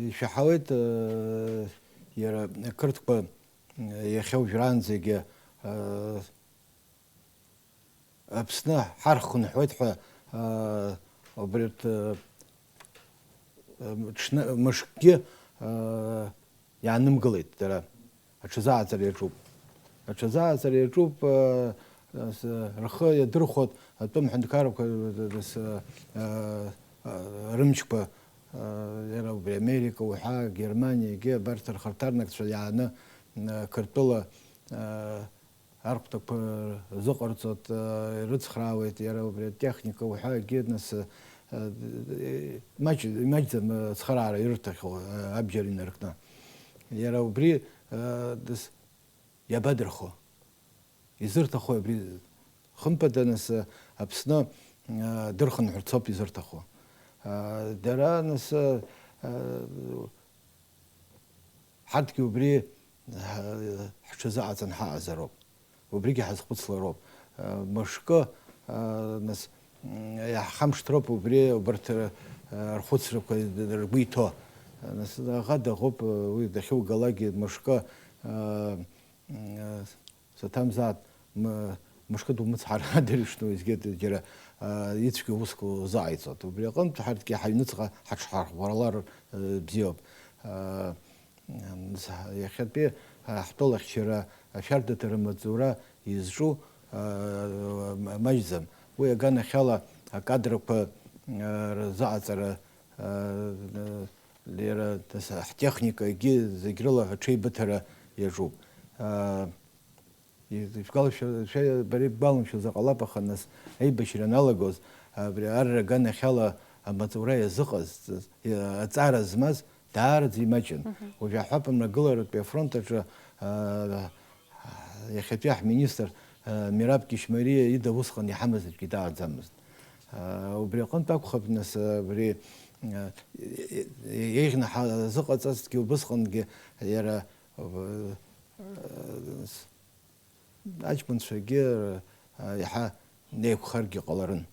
ишәаҳауеит, иара ақырҭқәа иахьа уажәраанӡагьы Аԥсны ҳархынҳәуеит ҳәа, убарҭ, ҽны, мышкгьы иаанымгылеит дара. Аҽазааӡара иаҿуп. Аҽазааӡара иаҿуп, рхы иадырхәоит атәым ҳәынҭқаррақәа, рымчқәа, иара убри Америка уҳәа, Германиагьы, абарҭ рхаҭарнакцәа иааны, Қырҭтәыла архәҭақәа рзыҟарҵоит, ирыцхраауеит, иара убри атехника уҳәа, егьи, нас, маҷ-, имаҷӡам ацхыраара ирҭахьоу, абџьар инаркны. Иара убри, дас-, иабадырхо? Изырҭаху абри? Хымԥада, нас, Аԥсны дырхынҳәырц ауп изырҭаху. Дара, нас, ҳарҭгьы убри ҳҽазыҟаҵан ҳаҟазароуп. Убригьы ҳазхәыцлароуп. Мышкы, нас, иаҳхамышҭроуп убри, убарҭ рхәыцрақәа ргәы иҭоу. Нас, аӷа дыҟоуп, уи дахьугалакгьы мышкы, Саҭамзааит, м-, мышкы думыцҳар, адырҩаҽны уеизгьы џьара, а, ицәгьа уск узааиҵоит. Убри аҟынтә ҳарҭгьы ҳаҩныҵҟа ҳаҽҳарӷәӷәалар, э, бзиоуп. А, м, с-, иахьатәи, а, ҳтәылахьчара ашәарҭадара амаҵзура изҿу, а, м-, маҷӡам. Уи аганахьала акадрақәа, а, рзыҟаҵара, а, иара, нас, ҳтехникагьы зегь рыла аҽеибыҭара иаҿуп. А, Ишәгәалашәо, шәа-, бара ибгәаламшәозар ҟалап, аха нас аибашьра аналагоз, абри арра аганахьала амаҵура иазыҟазҵаз, иа-, аҵара змаз даараӡа имаҷын. Мгм. Уажә аҳәап, амрагыларатәи афронт аҿы, аа, иахьатәи ҳминистр, аа, Мераб Кьышьмариа ида усҟан иҳамаз аӡәгьы дааӡамызт. Аа, убри аҟынтә акәхап, нас, абри, аа, еиӷьны ҳазыҟаҵазҭгьы убысҟангьы иара, аа, Аҷкәынцәагьы, а, иаҳа неиқәхаргьы ҟаларын.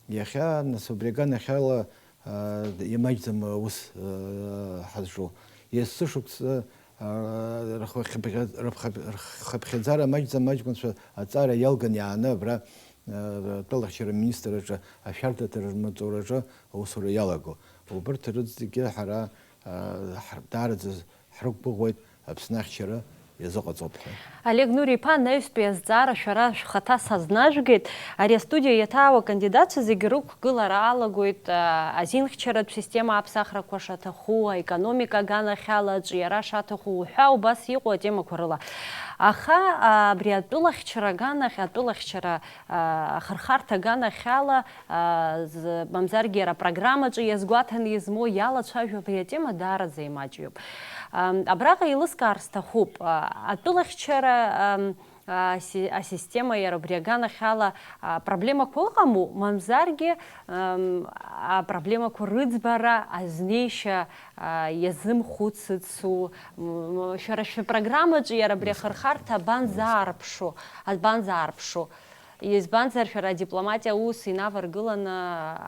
Иахьа, нас, убри аганахьала, а, имаҷӡам аус, а, ҳазҿу. Есышықәса, а, рхыԥхьаӡ-, рыԥхаб-, рхыԥхьаӡара маҷӡам аҷкәынцәа аҵара иалган иааны абра, а, атәылахьчара аминистрраҿы ашәарҭадаратә маҵураҿы аусура иалаго. Убырҭ рыҵегьы ҳара, а, ҳ-, даараӡа ҳрықәгәыӷуеит Аԥсны ахьчара, иазыҟаҵоуп ҳәа. Олег Нури-иԥа, анаҩстәи азҵаара шәара шәхаҭа сазнажәгеит. Ари астудиа иаҭаау акандидатцәа зегьы рықәгылара алагоит, а, азинхьчаратә система аԥсахрақәа шаҭаху, аекономика аганахьала аҿиара шаҭаху уҳәа убас иҟоу атемақәа рыла. Аха, а, абри атәылахьчара аганахь, атәылахьчара, а, ахырхарҭа аганахьала, а, з-, мамзаргьы иара апрограммаҿы иазгәаҭаны измоу иалацәажәо абри атема даараӡа имаҷҩуп. Ам, абраҟа еилыскаар сҭахуп, а, атәылахьчара, ам, а, си-, асистема иара убри аганахьала, а, проблемақәа ыҟаму, мамзаргьы, ам, апроблемақәа рыӡбара азнеишьа, а, иазымхәыцыцу, м, м, шәара шәпрограммаҿы иара абри ахырхарҭа абанзаарԥшу, абанзаарԥшу? Избанзар, шәара адипломатиа аус инаваргыланы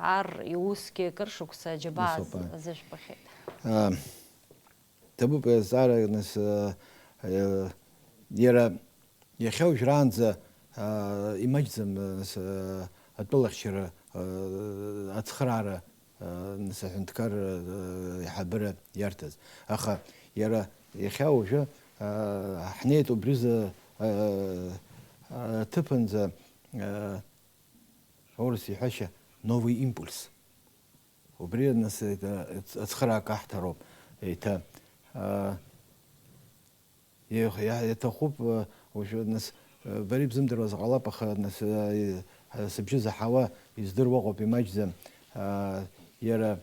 ар иусгьы кыр шықәса џьабаа Нас ауп, ааи. Зышәбахьеит. А, ҭабуп, азҵаара, нас, а, а, иара иахьа уажәраанӡа, а, имаҷӡам, а, нас, а, атәылахьчара, а, ацхыраара, а, нас аҳәынҭқар, а, аиҳабыра иарҭаз. Аха иара иахьа уажәы, а, ҳнеит убризы, а, а, аҭыԥанӡа, а, аурыс иҳәашьа, новый импульс. Убри, нас, еиҭа ацхыраара аҳҭароуп. Еиҭа, а, иа-, иа-, иаҭахуп, а, уажәы, нас, а, бара ибзымдыруаз ҟалап, аха, нас, а, и-, а, сыбжьы заҳауа издыруа ыҟоуп, имаҷӡам. А, иара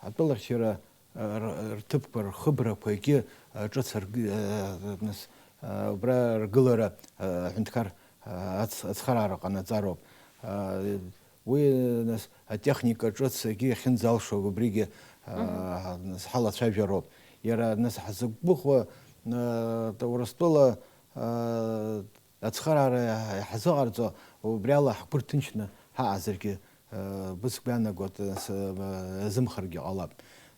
атәылахьчара, а, р-, рҭыԥқәа, рхыбрақәа егьи, а, ҿыц арг-, а, нас, а, убра ргылара, а, аҳәынҭқар, а, ац-, ацхыраара ҟанаҵароуп. А, Уи, нас, атехника ҿыц егьи иахьынӡалшо убригьы, аа, нас, ҳалацәажәароуп. Иара, нас, ҳзықәгәыӷуа, аа, Урыстәыла, аа, ацхыраара иаҳзыҟарҵо, убри ала ҳгәы рҭынчны ҳаҟазаргьы, аа, бысгәаанагоит, нас, аа, иазымхаргьы ҟалап.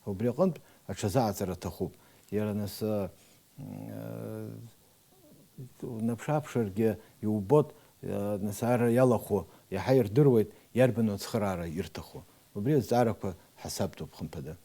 Убри аҟынтә аҽазааӡара аҭахуп. Иара, нас, аа, Унаԥшы-ааԥшыргьы иубоит, нас ар иалахәу иаҳа ирдыруеит, иарбану ацхыраара ирҭаху. Убри азҵаарақәа ҳасабтәуп, хымԥада.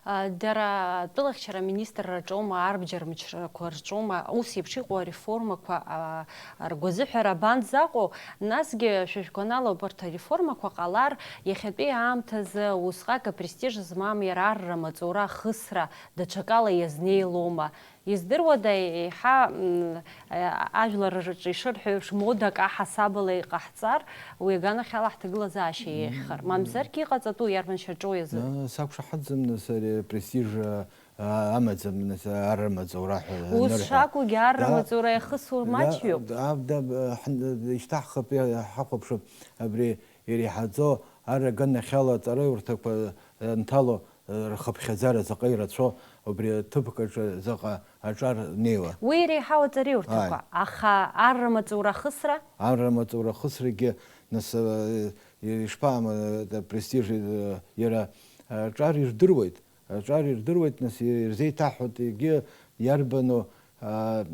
Дара атәылахьчара аминистрраҿоума, арбџьармычрақәа рҿоума, ус еиԥш иҟоу ареформақәа, а, ргәазыҳәара абанӡаҟоу? Насгьы шәыжәгәанала убарҭ ареформақәа ҟалар, иахьатәи аамҭазы усҟак апрестиж змам иара арра маҵура ахысра даҽакала иазнеилома? Издыруада, еиҳа, м, а, ажәлар рҿы ишырҳәо еиԥш, модак аҳасабала иҟаҳҵар, уи аганахьала ҳҭагылазаашьа еиӷьхар? Мамзаргьы иҟаҵатәу иарбан шьаҿоу иазы? Э, сақәшаҳаҭӡам, нас, ари апрестиж, а, а, амаӡам, нас, арра маҵура ҳәа Ус анырҳәа. Шакәугьы, арра Да, маҵура иахысуа да, маҷҩуп. Да, да, ҳн-, ишьҭаҳхып, иа-, ҳахәаԥшып абри иреиҳаӡоу арра аганахьала аҵараиурҭақәа анҭало, рхыԥхьаӡара заҟа ирацәоу, убри аҭыԥк аҿы заҟа аҿар неиуа. Уи иреиҳау аҵараиурҭақәа, Ааи. Аха арра маҵура ахысра? Арра маҵура ахысрагьы, нас, э, ишԥаам, э, престиж, э, иара аҿар ирдыруеит, аҿар ирдыруеит, нас, ирзеиҭаҳҳәоит, егьи иарбану, а,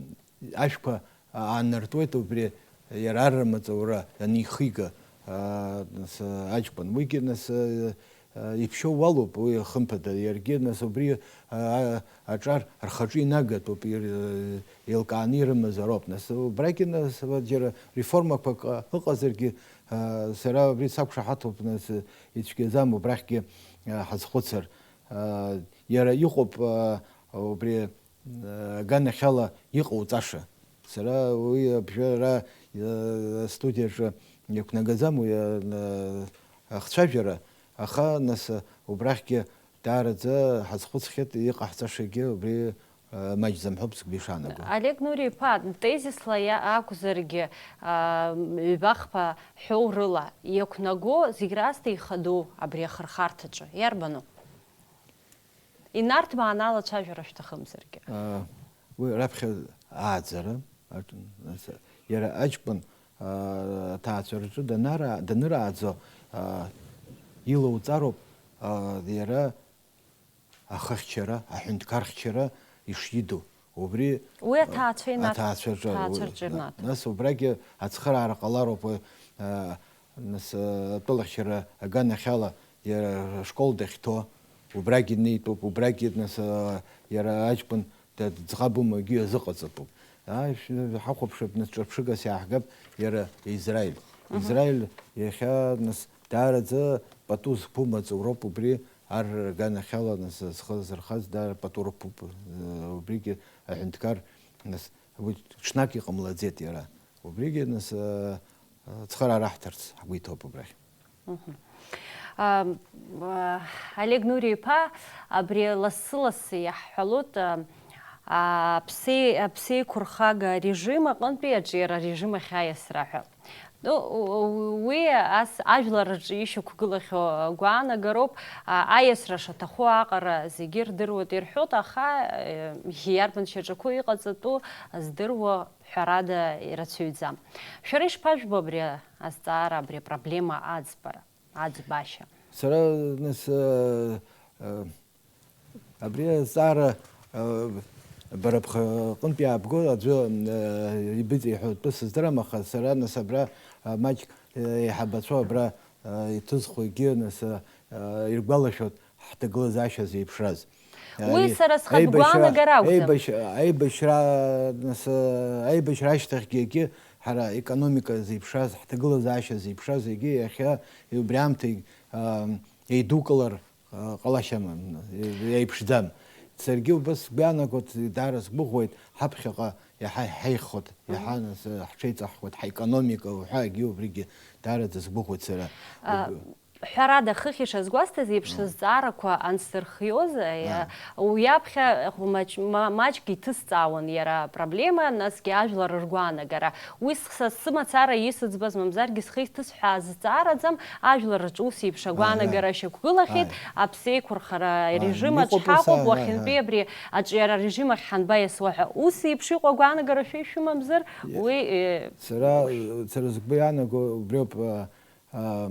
ашәқәа аанартуеит убри иара арра маҵура анихига, а, нас, аҷкәын. Уигьы, нас, а, а, иԥшьоу уалуп, уи хымԥада, иаргьы, нас, убри, а, а, аҿар рхаҿы инагатәуп, ир-, еилкааны ирымазароуп. Нас, убрагьы, нас, џьара реформақәак ыҟазаргьы, а, сара убри сақәшаҳаҭуп, нас, ицәгьаӡам, убрахьгьы, а, ҳазхәыцыр. А, иара иҟоуп, а, убри аганахьала иҟауҵаша. Сара уи абжьара, э, астудиаҿы иақәнагаӡам уи, э, ахцәажәара, аха, нас, убрахьгьы даараӡа ҳазхәыцхьеит, иҟаҳҵашагьы убри, э, маҷӡам ҳәа сгәы ишаанаго. Олег Нури-иԥа, тезисла иа-, акәзаргьы, а, ҩбахԥа ҳәоу рыла иақәнаго зегь раасҭа ихадоу абри ахырхарҭаҿы иарбану? Инарҭбааны алацәажәара шәҭахымзаргьы. Ыы, уи раԥхьа ааӡара, аҿ-, нас, иара аҷкәын, ыы, аҭаацәа рҿы данара-, данырааӡо, ыы, илоуҵароуп, ыы, иара ахыхьчара, аҳәынҭқархьчара ишиду. Убри, Уи ыы, аҭаацәа инарҭ-, аҭаацәа рҿы, аҭаацәа уи, рҿы на-, ирнаҭоит. Нас убрагьы ацхыраара ҟалароуп, уи, ыы, Нас, э, атәылахьчара аганахьала иара ашкол дахьҭоу, убрагьы днеитәуп, убрагьы, нас, э, иара аҷкәын ӡӷаб умагьы иазыҟаҵатәуп. Ааи, шәы-, ҳахәаԥшып, нас ҿырԥшыгас иааҳгап иара Израиль. Мгм. Израиль иахьа, нас, даараӡа пату зқәым аҵоуроуп убри, ар рганахьала, нас, зхы зырхаз даара пату рықәуп, э, убригьы аҳәынҭқар, нас, уи ҽнак иҟамлаӡеит иара. Убригьы, нас, э, э, цхыраара ҳҭарц ҳгәы иҭоуп убрахь. Мгм. А, а, Олег Нури-иԥа, абри лассы-лассы иаҳҳәалоит, а, а, аԥсеи-, аԥсеиқәырхага арежим аҟынтәи аҿиара арежим ахь аиасра ҳәа. Ну, у-, у-, уи ас ажәлар рҿы ишьақәгылахьоу гәаанагароуп, а, аиасра шаҭаху аҟара зегьы рдыруеит ирҳәоит, аха, э, иарбан шьаҿақәоу иҟаҵатәу здыруа ҳәарада ирацәаҩӡам. Шәара ишԥажәбо абри азҵаара, абри апроблема аӡбара, аӡбашьа? Сара, нас, э, э, абри азҵаара, э, бара бхаҟынтә иаабго аӡәы, э, ибыҵеиҳәо атәы сыздырам, аха сара, нас, абра, э, маҷк, э, еиҳабацәоу абра, э, иҭызхуа егьи, нас, э, э, иргәалашәоит ҳҭагылазаашьа зеиԥшраз. Уи Ари сара схатә аибашьра, гәаанагара акәӡам. Аибашь-, аибашьра, нас, э, аибашьра ашьҭахьгьы егьи ҳара економика зеиԥшраз, ҳҭагылазаашьа зеиԥшраз егьи иахьа убри аамҭа, э, еидукылар, э, ҟалашьа амам, э, еиԥшӡам. Саргьы убас сгәы иаанагоит, даара сгәыӷуеит, ҳаԥхьаҟа иаҳа иҳаиххоит, иаҳа, нас, э, ҳҽеиҵаҳхуеит, ҳаекономика уҳәа егьи убригьы даараӡа сгәыӷуеит сара. А, Ҳәарада, хыхь ишазгәасҭаз еиԥш, сызҵаарақәа ансырхиоз, уи аԥхьа маҷ-, ма-, маҷк иҭысҵаауан иара апроблема, насгьы ажәлар ргәаанагара. Уи са сымацара исыӡбаз, мамзаргьы схы иҭысҳәааз зҵаараӡам, ажәлар рҿы ус еиԥш агәаанагара шьақәгылахьеит, аԥсеиқәырхара арежим аҿ ҳаҟоуп, уахьынтәи абри аҿиара арежим ахь ҳанба иасуа ҳәа. Ус еиԥш иҟоу агәаанагара шәа ишәымамзар, уи, э, сара, сара згәы иаанаго убриоуп, а, а,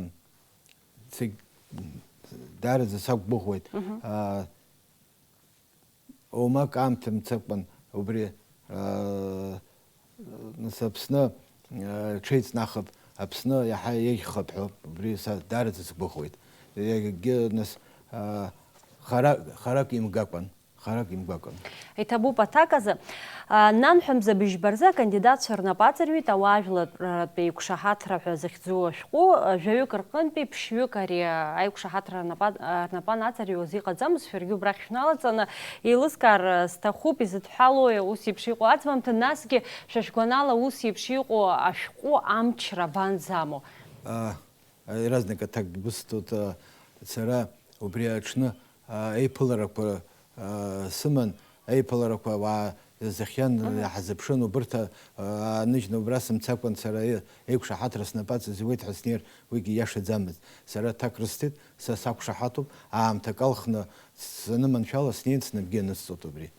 Цыг-, даараӡа сақәгәыӷуеит. Мгм. Аа, оумак аамҭа мцакәан убри, аа, нас Аԥсны, аа, ҽеиҵнахып, Аԥсны иаҳа еиӷьхап ҳәа, убри са даараӡа сгәыӷуеит. Егьагьы, нас, аа, хара-, харак имгакәан. Харак имгәакәан. Иҭабуп аҭак азы. А, нанҳәа мза быжьба рзы акандидатцәа рнапы аҵарҩит ауаажәларратә еиқәшаҳаҭра ҳәа захьӡу ашәҟәы, а, жәаҩык рҟынтәи ԥшьҩык ари аиқәшаҳаҭра рнапы-, а, рнапы анаҵарҩуаз иҟаӡамызт, шәаргьы убрахь шәналаҵаны еилыскаар, а, сҭахуп, изыдҳәалои ус еиԥш иҟоу аӡбамҭа, насгьы шәа шәгәанала ус еиԥш иҟоу ашәҟәы амчра абанӡамоу? А, Иаразнак аҭак бысҭоит, а, сара убри аҽны, а, еиԥыларақәа, а, сыман, еиԥыларақәа ауаа ирзыхиан, Мгм. Иаҳзыԥшын, убырҭ, а, ааныжьны убра сымцакәан сара е-, еиқәшаҳаҭра снапаҵа зуеит ҳәа снеир, уигьы иашаӡамызт. Сара аҭак рысҭеит, са сақәшаҳаҭуп, аамҭак алхны саныманшәала, снеин снапгьы анысҵоит убри.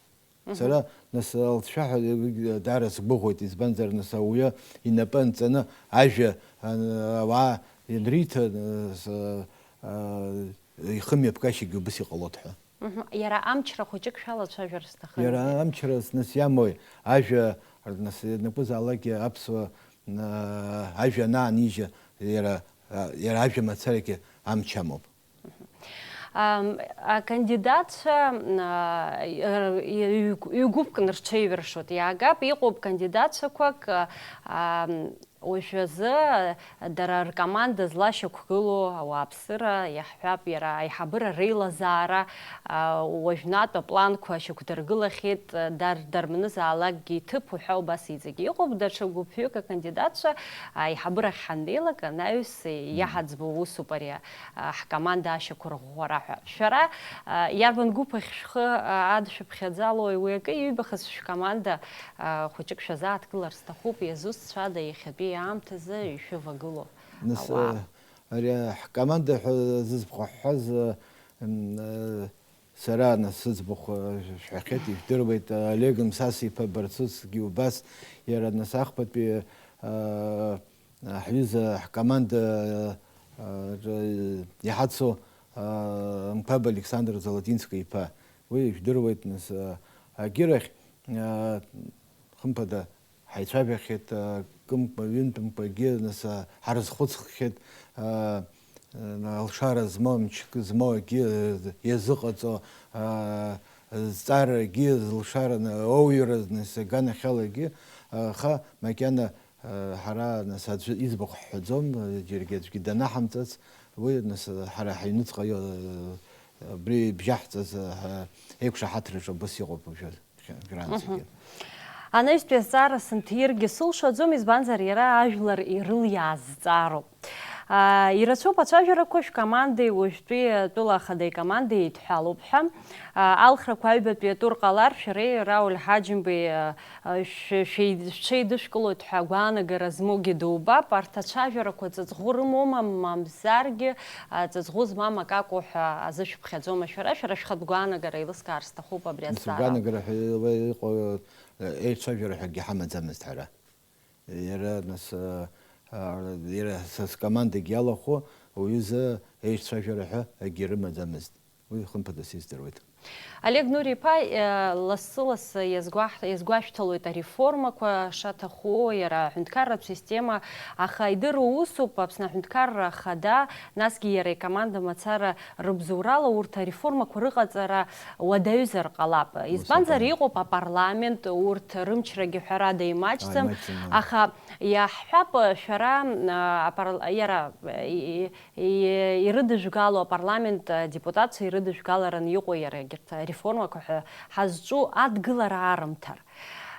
Мгм. Сара, нас, алҵшәа ҳәа даара сгәыӷуеит, избанзар, нас, ауаҩы инапы анҵаны ажәа, а, ауаа ианриҭа, нас, а, ихымҩаԥгашьагьы убыс иҟалоит ҳәа. Мгм. Иара амчра хәыҷык шәалацәажәар сҭахын. Иара амчра, нас, иамои, ажәа, нас, ианакәызаалакгьы аԥсуа, а, ажәа анаанижьа, иара, а, иара ажәа мацарагьы амч амоуп. Ам, акандидатцәа, а, ҩ-, ҩ-, ҩ-гәыԥк нырҽеиҩыршоит. Иаагап, иҟоуп кандидатцәақәак, а, ам, уажәазы дара ркоманда злашьақәгылоу ауааԥсыра, иаҳҳәап, иара аиҳабыра реилазаара, а, уажәнатә апланқәа шьақәдыргылахьеит, дар-, дарманызаалакгьы иҭыԥ уҳәа убас иҵегь иҟоуп. Даҽа гәыԥҩык акандидатцәа аиҳабырахь ҳаннеилак, анаҩс иаҳаӡбо усуп ари. А, ҳкоманда ашьақәырӷәӷәара ҳәа. Шәара, а, иарбан гәыԥ ахь шәхы, а, адшәыԥхьаӡалои? Уи акы иҩбахаз шәкоманда, а, хәыҷык шәазааҭгылар сҭахуп, иазусҭцәада иахьатәи аамҭазы ишәывагылоу Нас, ауаа? А, ари ҳкоманда ҳәа зызхәҳәаз, а, м, а, Сара, нас, сыӡбахә, э, шәҳәахьеит, ижәдыруеит, Олег Мсас-иԥа Барцыцгьы убас, иара, нас, ахԥатәи, э, ҳҩыза ҳкоманда, э, р-, иҳацу, э, Мқәаб Александр Золотински-иԥа. Уи ижәдыруеит, нас, э, агьырахь, э, хымԥада, Ҳаицәажәахьеит, а, кымкәа, ҩынтәымкәагьы, нас, а, ҳарызхәыцхьеит, а, а, алшара змоу, мчык змоу акгьы, а, иазыҟаҵо, а, зҵаарагьы, зылшараны, ауаҩра, нас, аганахьалагьы, аха макьана, а, ҳара, нас, аӡәы иӡбахә ҳҳәаӡом, џьаргьы аӡәгьы данаҳамҵац, уи, нас, ҳара ҳаҩныҵҟа, а, абри бжьаҳҵаз, а, ҳа-, еиқәшаҳаҭраҿы абас иҟоуп уажәы. Грантсгьы. Анаҩстәи азҵаара сынҭиргьы сылшаӡом, избанзар, иара ажәлар ирылиааз зҵаароуп. Аа, ирацәоуп ацәажәарақәа шәкомандеи уажәтәи атәыла ахадеи командеи еидҳәалоуп ҳәа. Аа, алхрақәа аҩбатәи атур ҟалар, шәареи Рауль Ҳаџьымбеи, аа, шә-, шәеи-, шәҽеидышәкылоит ҳәа агәаанагара змоугьы дубап. Арҭ ацәажәарақәа ҵаҵӷәы рымоума, мамзаргьы, аа, ҵаҵӷәы змам акакәу ҳәа азышәԥхьаӡома шәара? Шәара шәхатә гәаанагара еилыскаар сҭахуп абри Нас азҵаара. Гәаанагара ҳәа иҟоу, э, еицәажәара ҳәагьы ҳамаӡамызт ҳара. Иара, нас, а, а, иара са скомандагь иалахәу уҩыза еицәажәара ҳәа акгьы рымаӡамызт. Уи хымԥада сиздыруеит. Олег Нури-иԥа, э, лассы-лассы иазгәаҳ-, иазгәашәҭалоит ареформақәа шаҭаху, иара аҳәынҭқарратә система, аха идыруа усуп, Аԥсны аҳәынҭқарра ахада, насгьы иара икоманда мацара рыбзоурала урҭ ареформақәа рыҟаҵара уадаҩзар ҟалап. Избанзар, иҟоуп апарламент, урҭ рымчрагьы ҳәарада имаҷӡам, аха иаҳҳәап, шәара, а, апарл-, иара, и-, и-, ирыдыжәгало апарламент, а, депутатцәа ирыдыжәгаларан иҟоу иара егьырҭ ареформақәа ҳәа ҳазҿу адгылара арымҭар.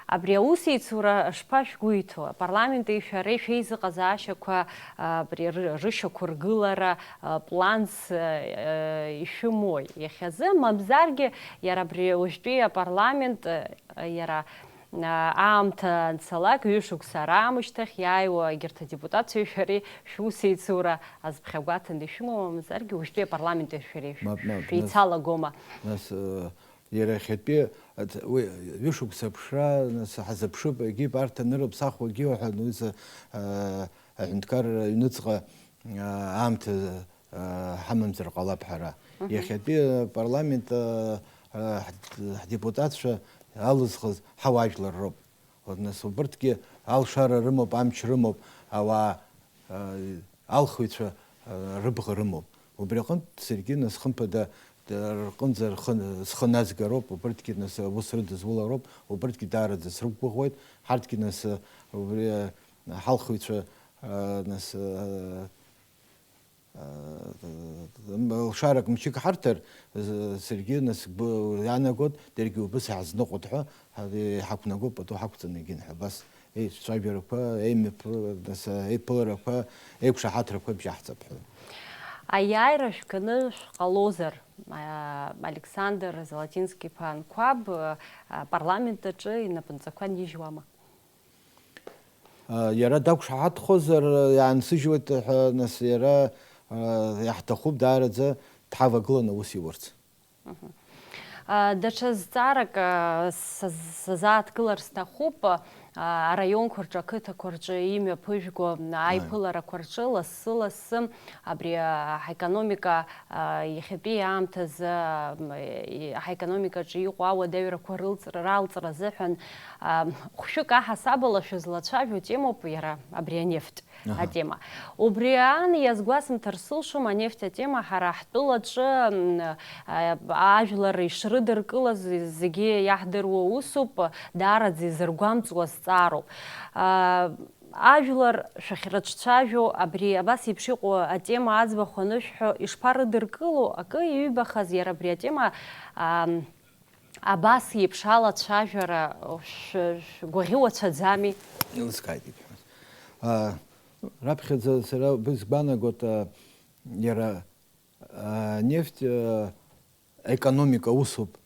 Абри аусеицура шԥашәгәеиҭо? Апарламенти шәареи шәеизыҟазаашьақәа, а, абри ры-, рышьақәыргылара, а, планс, а, а, ишәымои? Иахьазы, мамзаргьы, иара абри уажәтәи апарламент, а, иара, а, аамҭа анцалак, ҩышықәса раамышьҭахь иааиуа егьырҭ адепутатцәеи шәареи шәусеицура азԥхьагәаҭаны ишәымоу, мамзаргьы уажәтәи апарламенти шәареи Мап, мап, нас, шәеицалагома? Нас, э, Иара иахьатәи ац-, уи ҩышықәса аԥшра, нас, ҳазыԥшып, егьи абарҭ анырыԥсахуагьы уҳәа, уи за, а, аҳәынҭқарра аҩныҵҟа, а, аамҭа, а, ҳамамзар ҟалап ҳара. Мгм. Иахьатәи апарламент, а, а, ҳд-, ҳдепутатцәа алызхыз ҳауаажәлар роуп. Нас убырҭгьы алшара рымоуп, амч рымоуп, ауаа, а, алхыҩцәа, а, рыбӷа рымоуп. Убри аҟынтә саргьы, нас, хымԥада, д-, рҟынӡа рхы, схы назгароуп, убырҭгьы, нас, аус рыдызулароуп, убырҭгьы даараӡа срықәгәыӷуеит. Ҳарҭгьы, нас, убри, а, ҳалхыҩцәа, а, нас, а, лшарак мчык ҳарҭар, з-, саргьы нас сгәы иаанагоит, даргьы убас иаҳзныҟәоит ҳәа, ҳа-, иҳақәнагоуп, пату ҳақәҵаны егьин ҳәа, абас еицәажәарақәа, еимҩаԥ-, нас, еиԥыларақәа, еиқәшаҳаҭрақәа бжьаҳҵап ҳәа. Аиааира шәганы шәҟалозар, а, Александр Золотински-иԥа Анқәаб, а, апарламент аҿы инапынҵақәа нижьуама? А, иара дақәшаҳаҭхозар, иаансыжьуеит ҳәа, нас, иара, а, иаҳҭахуп даараӡа дҳавагыланы аус иурц. Мгм. А, даҽа зҵаарак, а, саз-, сазааҭгылар сҭахуп, а, араионқәа рҿы, ақыҭақәа рҿы имҩаԥыжәго, а, Аи. аиԥыларақәа рҿы лассы-лассы абри, а, ҳаекономика, а, иахьатәи аамҭазы, м, и-, ҳаекономикаҿы иҟоу ауадаҩрақәа рылҵра, ралҵра азыҳәан, а, хәшәык аҳасабала шәызлацәажәо темоуп иара абри анефть Аҳа. атема. Убри аан иазгәасымҭар сылшом, анефть атема ҳара ҳтәылаҿы, м, а, ажәлар ишрыдыркылаз зегьы иаҳдыруа усуп, даараӡа изыргәамҵуа зҵаароуп. А, Ажәлар шәахьрыҿцәажәо, абри абас еиԥш иҟоу атема аӡбахә анышәҳәо, ишԥарыдыркыло, акы иҩбахаз иара абри атема, ам, абас еиԥш алацәажәара шә-, шәгәаӷьы уацәаӡами? Еилыскааит ибҳәаз. А, раԥхьаӡа сара бызгәаанагоит, а, иара, а, нефть, а, Аекономика усуп,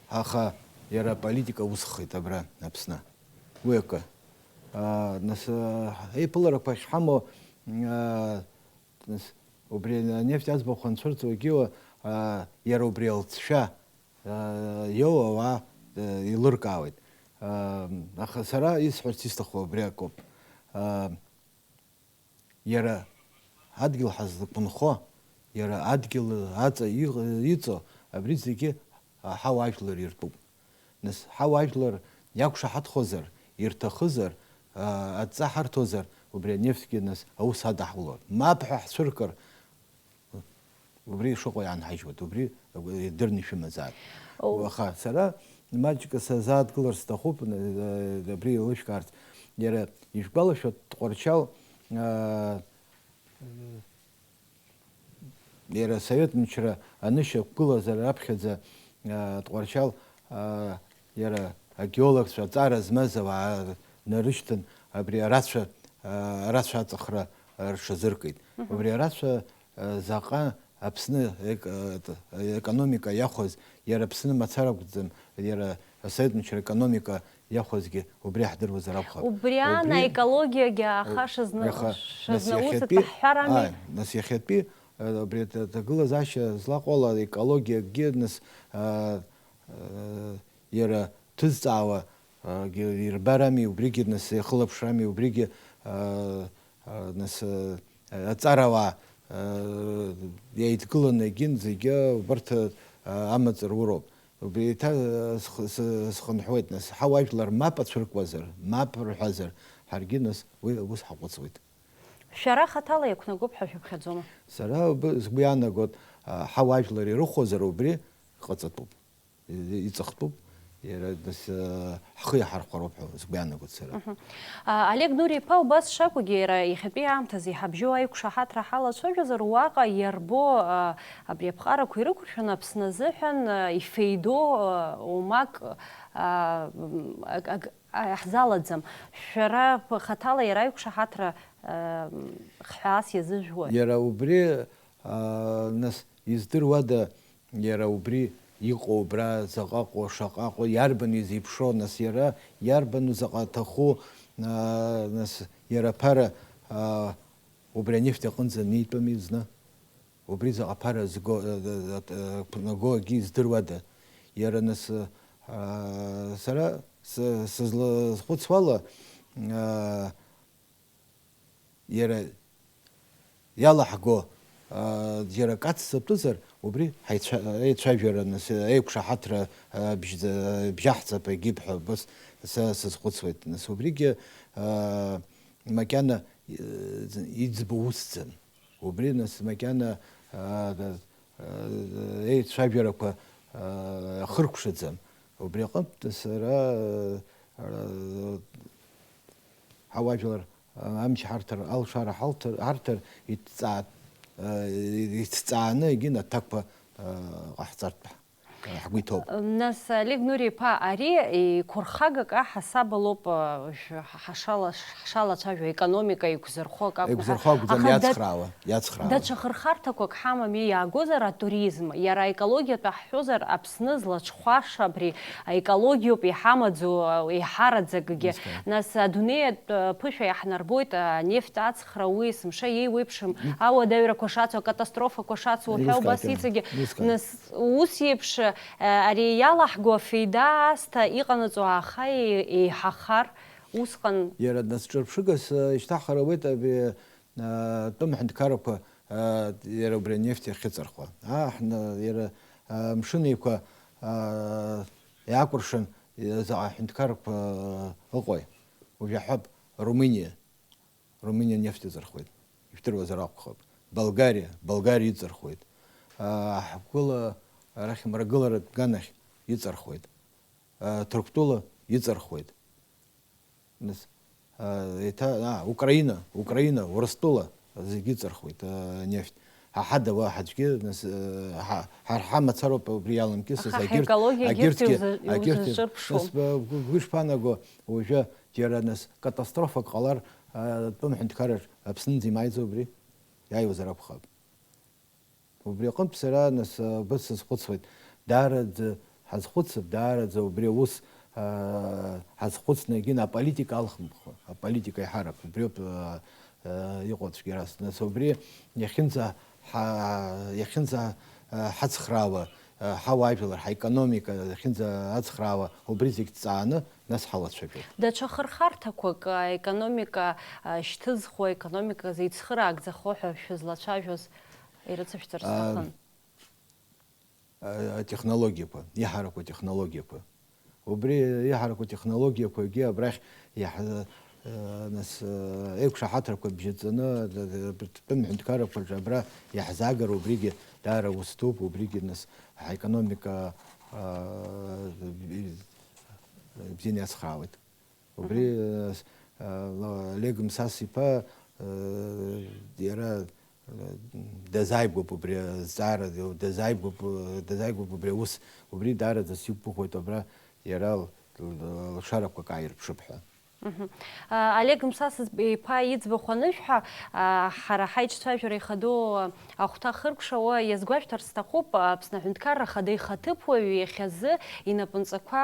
аха иара аполитика усхеит абра, Аԥсны. Уи акы. Аа, нас, аа, еиԥыларақәа ахьҳамоу, аа, нас, убри анефть аӡбахә анцәырҵуагьы, аа, иара убри алҵшәа, аа, иоуа ауаа, аа, еилыркаауеит. Аа, аха сара исҳәарц исҭаху абри акоуп. Аа, Иара адгьыл ҳазлақәынхо, иара адгьыл аҵа иҟ-, иҵо, абри зегьы ҳауаажәлар иртәуп. Нас ҳауаажәлар иақәшаҳаҭхозар, ирҭахызар, а, адҵа ҳарҭозар, убри анефтьгьы нас аус адаҳулон. Мап ҳәа ҳцәыркыр, убри шыҟоу иаанҳажьуеит, убри идырны ишәымазааит. Уаха сара маҷк сазааҭгылар сҭахуп, н-, абри еилышәкаарц. Иара ишәгәалашәо, Тҟәарчал, аа, иара асовет мчра анышьақәгылаз раԥхьаӡа, аа, Тҟәарчал, аа, иара агеологцәа, аҵара змаз ауаа нарышьҭын, абри арацәа, аа, арацәа аҵыхра рҽазыркит. Мгм. Убри арацәа, аа, заҟа Аԥсны ек-, ет-, економика иахәаз, иара Аԥсны мацара акәӡам, иара асовет мчра економика иахәазгьы убри ҳдыруазар акәхап. Убри аан Убри аекологиагьы ааха шазна-, аха, нас шазнаус иахьатәи, аҭаҳҳәарами? Ааи, нас иахьатәи, э, убри аҭ-, аҭагылазаашьа злаҟоу ала аекологиагьы, нас, э, э, иара ҭызҵаауа, э, гьы-, ирбарами, убригьы, нас, ихылаԥшрами, убригьы, э, э, нас, э, аҵарауаа, э, еидгыланы егьин зегьы убарҭ, э, амаҵ руроуп. Убри еиҭа, э, сх-, сы-, схынҳәуеит, нас, ҳауаажәлар мап ацәыркуазар, мап рҳәазар, ҳаргьы, нас, уи аус ҳаҟәыҵуеит. Шәара хаҭала иақәнагоуп ҳәа шәыԥхьаӡома? Сара уб-, сгәы иаанагоит, а, ҳауаажәлар ирыхәозар убри ҟаҵатәуп, и-, иҵыхтәуп, иара, нас, а, ҳхы иаҳархәароуп ҳәа сгәы иаанагоит сара. Мгм. А, Олег Нури-иԥа, убас шакәугьы, иара иахьатәи аамҭазы иҳабжьоу аиқәшаҳаҭра ҳалацәажәозар, уаҟа иарбо, а, абри аԥҟарақәа ирықәыршәаны Аԥсны азыҳәан, а, ифеидоу, а, омак, а, м, ак-, ак-, а, ҳзалаӡам. Шәара хаҭала иара аиқәшаҳаҭра, а, м, хҳәаас иазыжәуа? Иара убри, а, нас, издыруада, иара убри иҟоу, убра заҟа ыҟоу, шаҟа ыҟоу, иарбану изеиԥшроу, нас, иара иарбану заҟа аҭаху, а, нас, иара аԥара, а, убри анефть аҟынӡа анеитәами зны? Убри заҟа ԥара зго, э, э, э, э, наго акгьы издыруада? Иара нас, э, а, сара сы-, сызлазхәыцуала, э, иара иалаҳго, э, џьара акац сатәызар, убри ҳаицәа-, еицәажәара, нас, еиқәшаҳаҭра, э, бжьӡа-, бжьаҳҵап егьип ҳәа убас са сазхәыцуеит. Нас убригьы, э, макьана, э, иӡбо усӡам. Убри, нас, макьана, а, а, еицәажәарақәа, а, ахыркәшаӡам. Убри аҟынтә сара, а, ҳауаажәлар, а, амч ҳарҭар, алшара ҳалҭар, ҳарҭар, иҭҵаа-, а, иҭҵааны егьин аҭакқәа, а, ҟаҳҵартә ҳгәы иҭоуп. Нас, Олег Нури-иԥа, ари еиқәырхагак аҳасабалоуп, а, шә-, ҳашала-, ҳшалацәажәо, аекономика еиқәзырхо акы акәу ҳәа. Еиқәзырхо акәӡам, аха да-, иацхраауа, иацхраауа. Даҽа хырхарҭақәак ҳамами, иаагозар атуризм, иара аекологиатә аҳҳәозар, Аԥсны злаҽхәаша абри аекологиоуп иҳамаӡоу, а, еиҳараӡакгьы. Нас, а, дунеи атә-, ԥышәа иаҳнарбоит, а, анефть аҵхра, уи есымша еиуеиԥшым ауадаҩрақәа шацу, акатастрофақәа шацу уҳәа, убас иҵегьы. Нас, ус еиԥш, а, ари иалаҳго афеида аасҭа иҟанаҵо ааха еи-, еиҳахар, усҟан. Иара днасҿырԥшыгас, а, ишьҭаҳхыр ауеит абри, а, тәым ҳәынҭқаррақәа, а, иара убри анефть иахьыҵархуа. Аҳ-, на-, иара, а, Мшынеиқәа, а, иаакәыршан, заҟа ҳәынҭқаррақәа ыҟои? Уажә иаҳҳәап, Румыниа. Румыниа нефть ыҵархуеит. Ижәдыруазар акәхап. Болгариа, Болгариа иҵархуеит. А, ҳгәыла арахь мрагыларатә ганахь иҵархуеит. А, Ҭырқәтәыла иҵархуеит. Нас, а, еиҭа, а, Украина, Украина, Урыстәыла зегьы иҵархуеит, а, нефть. Ҳа ҳада уаҳа аӡәгьы, нас, а, ҳа, ҳа ҳамацароуп убри иаламкьысыз, аха егьырҭ, ҳекологиагьы егьырҭгьы, ирза-, егьырҭгьы. Ирзаҿырԥшуам. Нас, ба-, бгәы, бгәы ишԥаанаго, уажәы џьара, нас, катастрофак ҟалар, а, тәым ҳәынҭқарраҿ Аԥснынӡа имааиӡо убри? Иааиуазар акәхап. Убри аҟынтә сара, нас, а, убас сазхәыцуеит. Даараӡа ҳазхәыцып, даараӡа убри аус, а, ҳазхәыцны, егьин, аполитика алхымкәа, аполитика иҳарак, убриоуп, а, а, иҟоу ацәгьарас. Нас убри иахьынӡа ҳа-, иахьынӡа, а, ҳацхраауа, а, ҳауаажәлар, ҳаекономика иахьынӡа ацхраауа, убри зегь ҭҵааны, нас ҳалацәажәоит. Даҽа хырхарҭақәак, аекономика, а, шьҭызхуа, аекономика зеицхыраагӡахо ҳәа шәызлацәажәоз ирыцышәҵар сҭахын. А, атехнологиақәа, иҳараку атехнологиақәа. Убри иҳараку атехнологиақәагьы абрахь иаҳ-, э, нас, э, еиқәшаҳаҭрақәа бжьаҵаны, д-, д-, тәым ҳәынҭқаррақәаҿы абра иаҳзаагар, убригьы даара ус дууп, убригьы, нас, ҳаекономика, бзианы иацхраауеит. Убри Олег Мсас-иԥа иара дазааигәоуп убри азҵаара, дазааигәоуп, дазааигәоуп убри аус, убри даараӡа сиқәгәыӷуеит абра иара лшарақәак ааирԥшып ҳәа. Олег Мсас-иԥа иӡбахә анышәҳәа, ҳара ҳаиҿцәажәара ихадоу ахәҭа хыркәшауа иазгәашәҭарц сҭахуп, Аԥсны Аҳәынҭқарра Ахада ихаҭыԥуаҩ иахьазы инапынҵақәа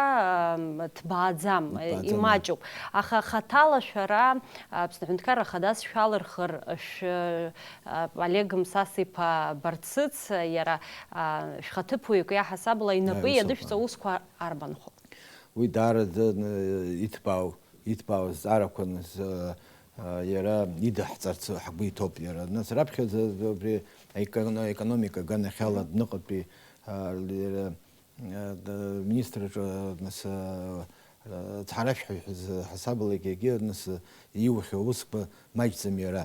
ҭбааӡам, имаҷуп. Аха хаҭала шәара Аԥсны Аҳәынҭқарра Ахадас шәалырхыр, шә-, Олег Мсас-иԥа Барцыц, иара шәхаҭыԥуаҩык иаҳасабала инапы иадышәҵо аусқәа арбанхоуп? Уи даараӡа иҭбаау, иҭбаау зҵаарақәа нас, иара идаҳҵарц ҳгәы иҭоуп иара. Нас раԥхьаӡа абри аеконо-, аекономика аганахьала аҩныҟатәи, иара, д-, министрраҿы нас, цҳаражәҳәаҩ ҳәа ҳасабала егьагьы нас ииухьоу аусқәа маҷӡам иара.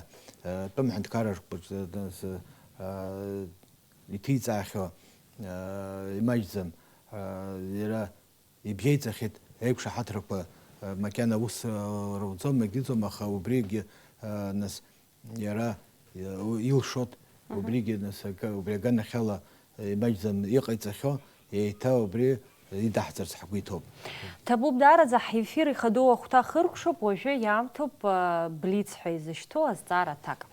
Тәым ҳәынҭқарраҿы нас иҭиҵаахьоу имаҷӡам. Иара ибжьеиҵахьеит, аиқәшаҳаҭрақәа, макьана аус руӡом, егьыӡом, аха убригьы, нас, иара илшоит, убригьы, нас, ак-, убри аганахьала имаҷӡам иҟаиҵахьоу, еиҭа убри идаҳҵарц ҳгәы иҭоуп. Ҭабуп, даараӡа ҳефир ихадоу ахәҭа хыркәшоуп, уажәы иаамҭоуп, блиц ҳәа изышьҭоу азҵаара аҭак.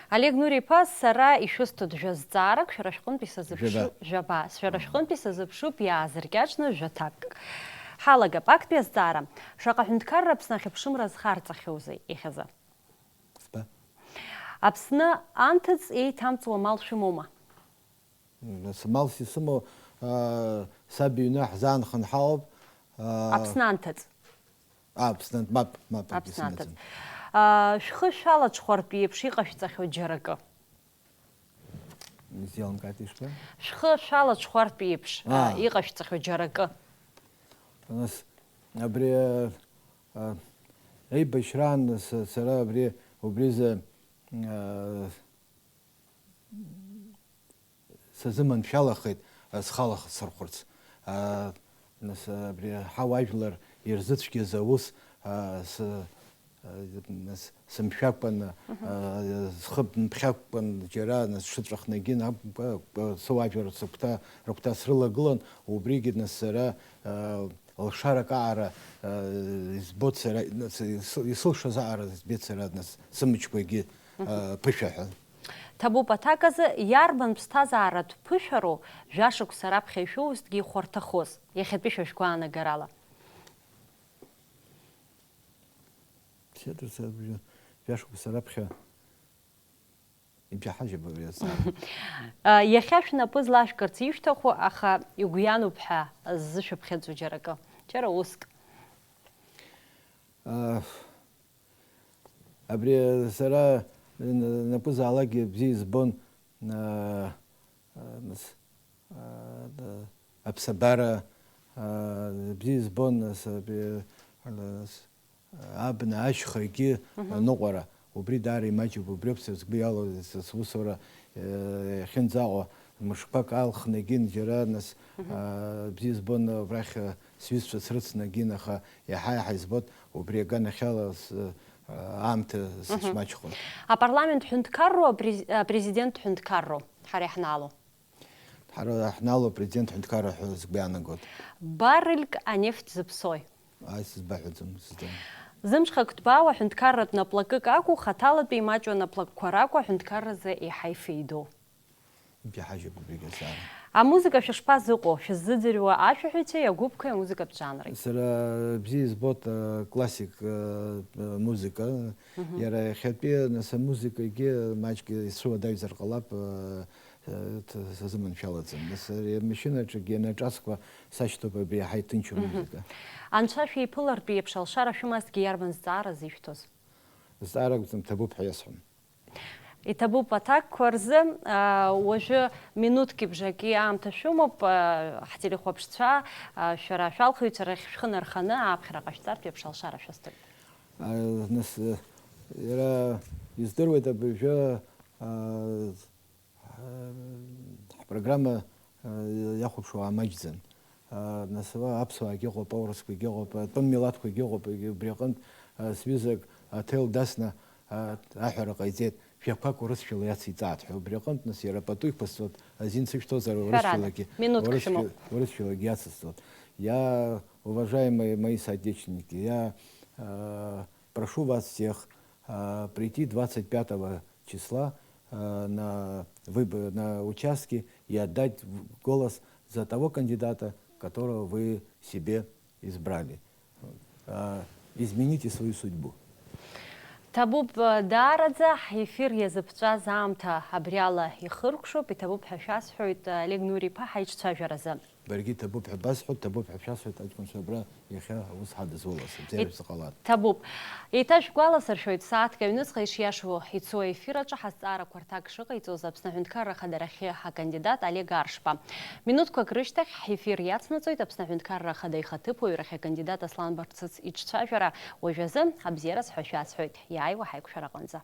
Олег Нури-иԥа, сара ишәысҭоит жәа зҵаарак, шәара шәҟынтә исазыԥшу, жәаба, жәаба, шәара шәҟынтә исазыԥшуп иаазыркьаҿны жәаҭак. Ҳалагап актәи азҵаара. Шаҟа ҳәынҭқарра Аԥсны ахьыԥшымра зхарҵахьоузеи иахьазы? Збап. Аԥсны анҭыҵ еиҭамҵуа мал шәымоума? Нас малс исымоу, аа, саб иҩны ҳзаанхан ҳауп. Аа, Аԥсны анҭыҵ. А, Аԥсны анҭ-, мап, мап, Аԥсны анҭыҵ. Аа, шәхы шәалаҽхәартә еиԥш иҟашәҵахьоу џьара акы? Изеилымкааит ишԥа? Шәхы шәалаҽхәартә еиԥш, аа, аа, иҟашәҵахьоу џьара акы? Нас абри, а, а, аибашьраан с-, сара абри, убризы, а, сазыманшәалахеит, а, схала сырхәырц. А, нас, а, абри ҳауаажәлар ирзыцәгьаз аус, а, с-, а, нас, сымшәакәан, мгм, а, схы ԥхьакәкәан џьара, нас, сшыҵәахнагьы, на-, б-, б-, сыуаажәлар сыгәҭа, рыгәҭа срылагылан, убригьы, нас, сара, а, лшарак аҟара, а, избоит сара, нас, ис-, исылшаз аҟара збеит сара, нас, сымчқәагьы, а, мгм, ԥышәа ҳәа. Ҭабуп аҭак азы, иарбан ԥсҭазааратә ԥышәароу жәашықәса раԥхьа ишәоузҭгьы ихәарҭахоз, иахьатәи шәа шәгәаанагарала? Ԥсеиҭырца жәашықәса раԥхьа ибжьаҳажьып абри азҵаара. Иахьа шәнапы злашәкырц ишәҭаху, аха игәы иаануп ҳәа ззышәыԥхьаӡо џьара акы, џьара уск. Абри сара н-, напызаалакгьы бзиа избон, а, а, нас, а, да, аԥсабара, а, бзиа избон, нас, абри, а, нас, абна ашьхагьы, мгм, аныҟәара. Убри даара имаҷуп, убриоуп са сгәы иалоу, са сусура, э, иахьынӡаҟоу. Мышқәак аалхны егьин џьара, нас, мгм, а, бзиа збон, абрахь, а, сҩызцәа срыцны егьин, аха иаҳа-иаҳа избоит, убри аганахьала с-, а, аамҭа, мгм, сышмаҷхоит. Апарламент ҳәынҭқарроу, апрез-, апрезидент ҳәынҭқарроу ҳара иаҳнаало? Ҳара иаҳнаало апрезидент ҳәынҭқарра ҳәа сгәы иаанагоит. Баррельк анефть зыԥсои? Ааи, сызбаҳәаӡом, сыздам. Зымҽхак ҭбаау аҳәынҭқарратә наплакык акәу, хаҭалатәи имаҷу анаплакқәа ракәу аҳәынҭқарразы еиҳа ифеидоу? Ибжьаҳажьуп убригьы азҵаара. Амузыка шәышԥазыҟоу, шәыззыӡырҩуа ашәаҳәаҩцәеи агәыԥқәеи амузыкатә жанри? Сара бзиа избоит, э, классик, э, э, музыка. Мгм. Иара иахьатәи, нас, амузыкагьы маҷк исцәуадаҩзар ҟалап, э, э, т-, сазыманшәалаӡам. Нас, ари амашьынаҿгьы анаҿасқәа сашьҭоуп абри иаҳа иҭынчу, мгм, амузыка. Анцәа шәиԥылартә еиԥш алшара шәымазҭгьы иарбан зҵаараз ишәҭоз? Зҵаара акәӡам, ҭабуп ҳәа иасҳәон. Иҭабуп аҭакқәа рзы, аа, уажәы минуҭки бжаки аамҭа шәымоуп, аа, ҳтелехәаԥшцәа, аа, шәара ашәалхыҩцәа рахь шәхы нарханы ааԥхьара ҟашәҵартә еиԥш алшара шәысҭоит. А, нас, э, иара, Издыруеит абыржәы, а, а, ҳпрограмма, а, иахәаԥшуа амаҷӡан. А, нас уа аԥсуаагьы ыҟоуп, аурысқәагьы ыҟоуп, атәым милаҭқәагьы ыҟоуп, егьи убри аҟынтә, а, сҩызак аҭел дасны, а, аҳәара ҟаиҵеит, жәақәак урысшәала иациҵааит ҳәа. Убри аҟынтә, нас, иара пату иқәысҵоит, азин сышәҭозар, ҳәарада, урысшәалагьы, минуҭк урысшәа-, шәымоуп. Урысшәалагьы иациҵоит. Я, уважаемые мои соотечественники, я, а, прошу вас всех, а, прийти двадцать пятого числа, а, на выборы, на участки и отдать в-, голос за того кандидата, которого вы себе избрали. А, измените свою судьбу. Ҭабуп, даараӡа ҳефир иазыԥҵәаз аамҭа абриала ихыркәшоуп, иҭабуп ҳәа шәасҳәоит, Олег Нури-иԥа, ҳаиҿцәажәаразы. Баргьы иҭабуп ҳәа басҳәоит, ҭабуп ҳәа шәасҳәоит, аҷкәынцәа абра иахьа аус ҳадызулаз, абзиара шәзыҟалааит. Ҭабуп. Еиҭа шәгәаласыршәоит, сааҭк аҩныҵҟа ишиашоу ицо аефир аҿы ҳазҵаарақәа рҭак шыҟаиҵоз Аԥсны Аҳәынҭқарра Ахадарахьы акандидат Олег Аршба. Минуҭқәак рышьҭахь ҳефир иацнаҵоит Аԥсны Аҳәынҭқарра Ахада ихаҭыԥуаҩрахь акандидат Аслан Барцыц иҿцәажәара. Уажәазы абзиараз ҳәа шәасҳәоит, иааиуа ҳаиқәшәара аҟынӡа.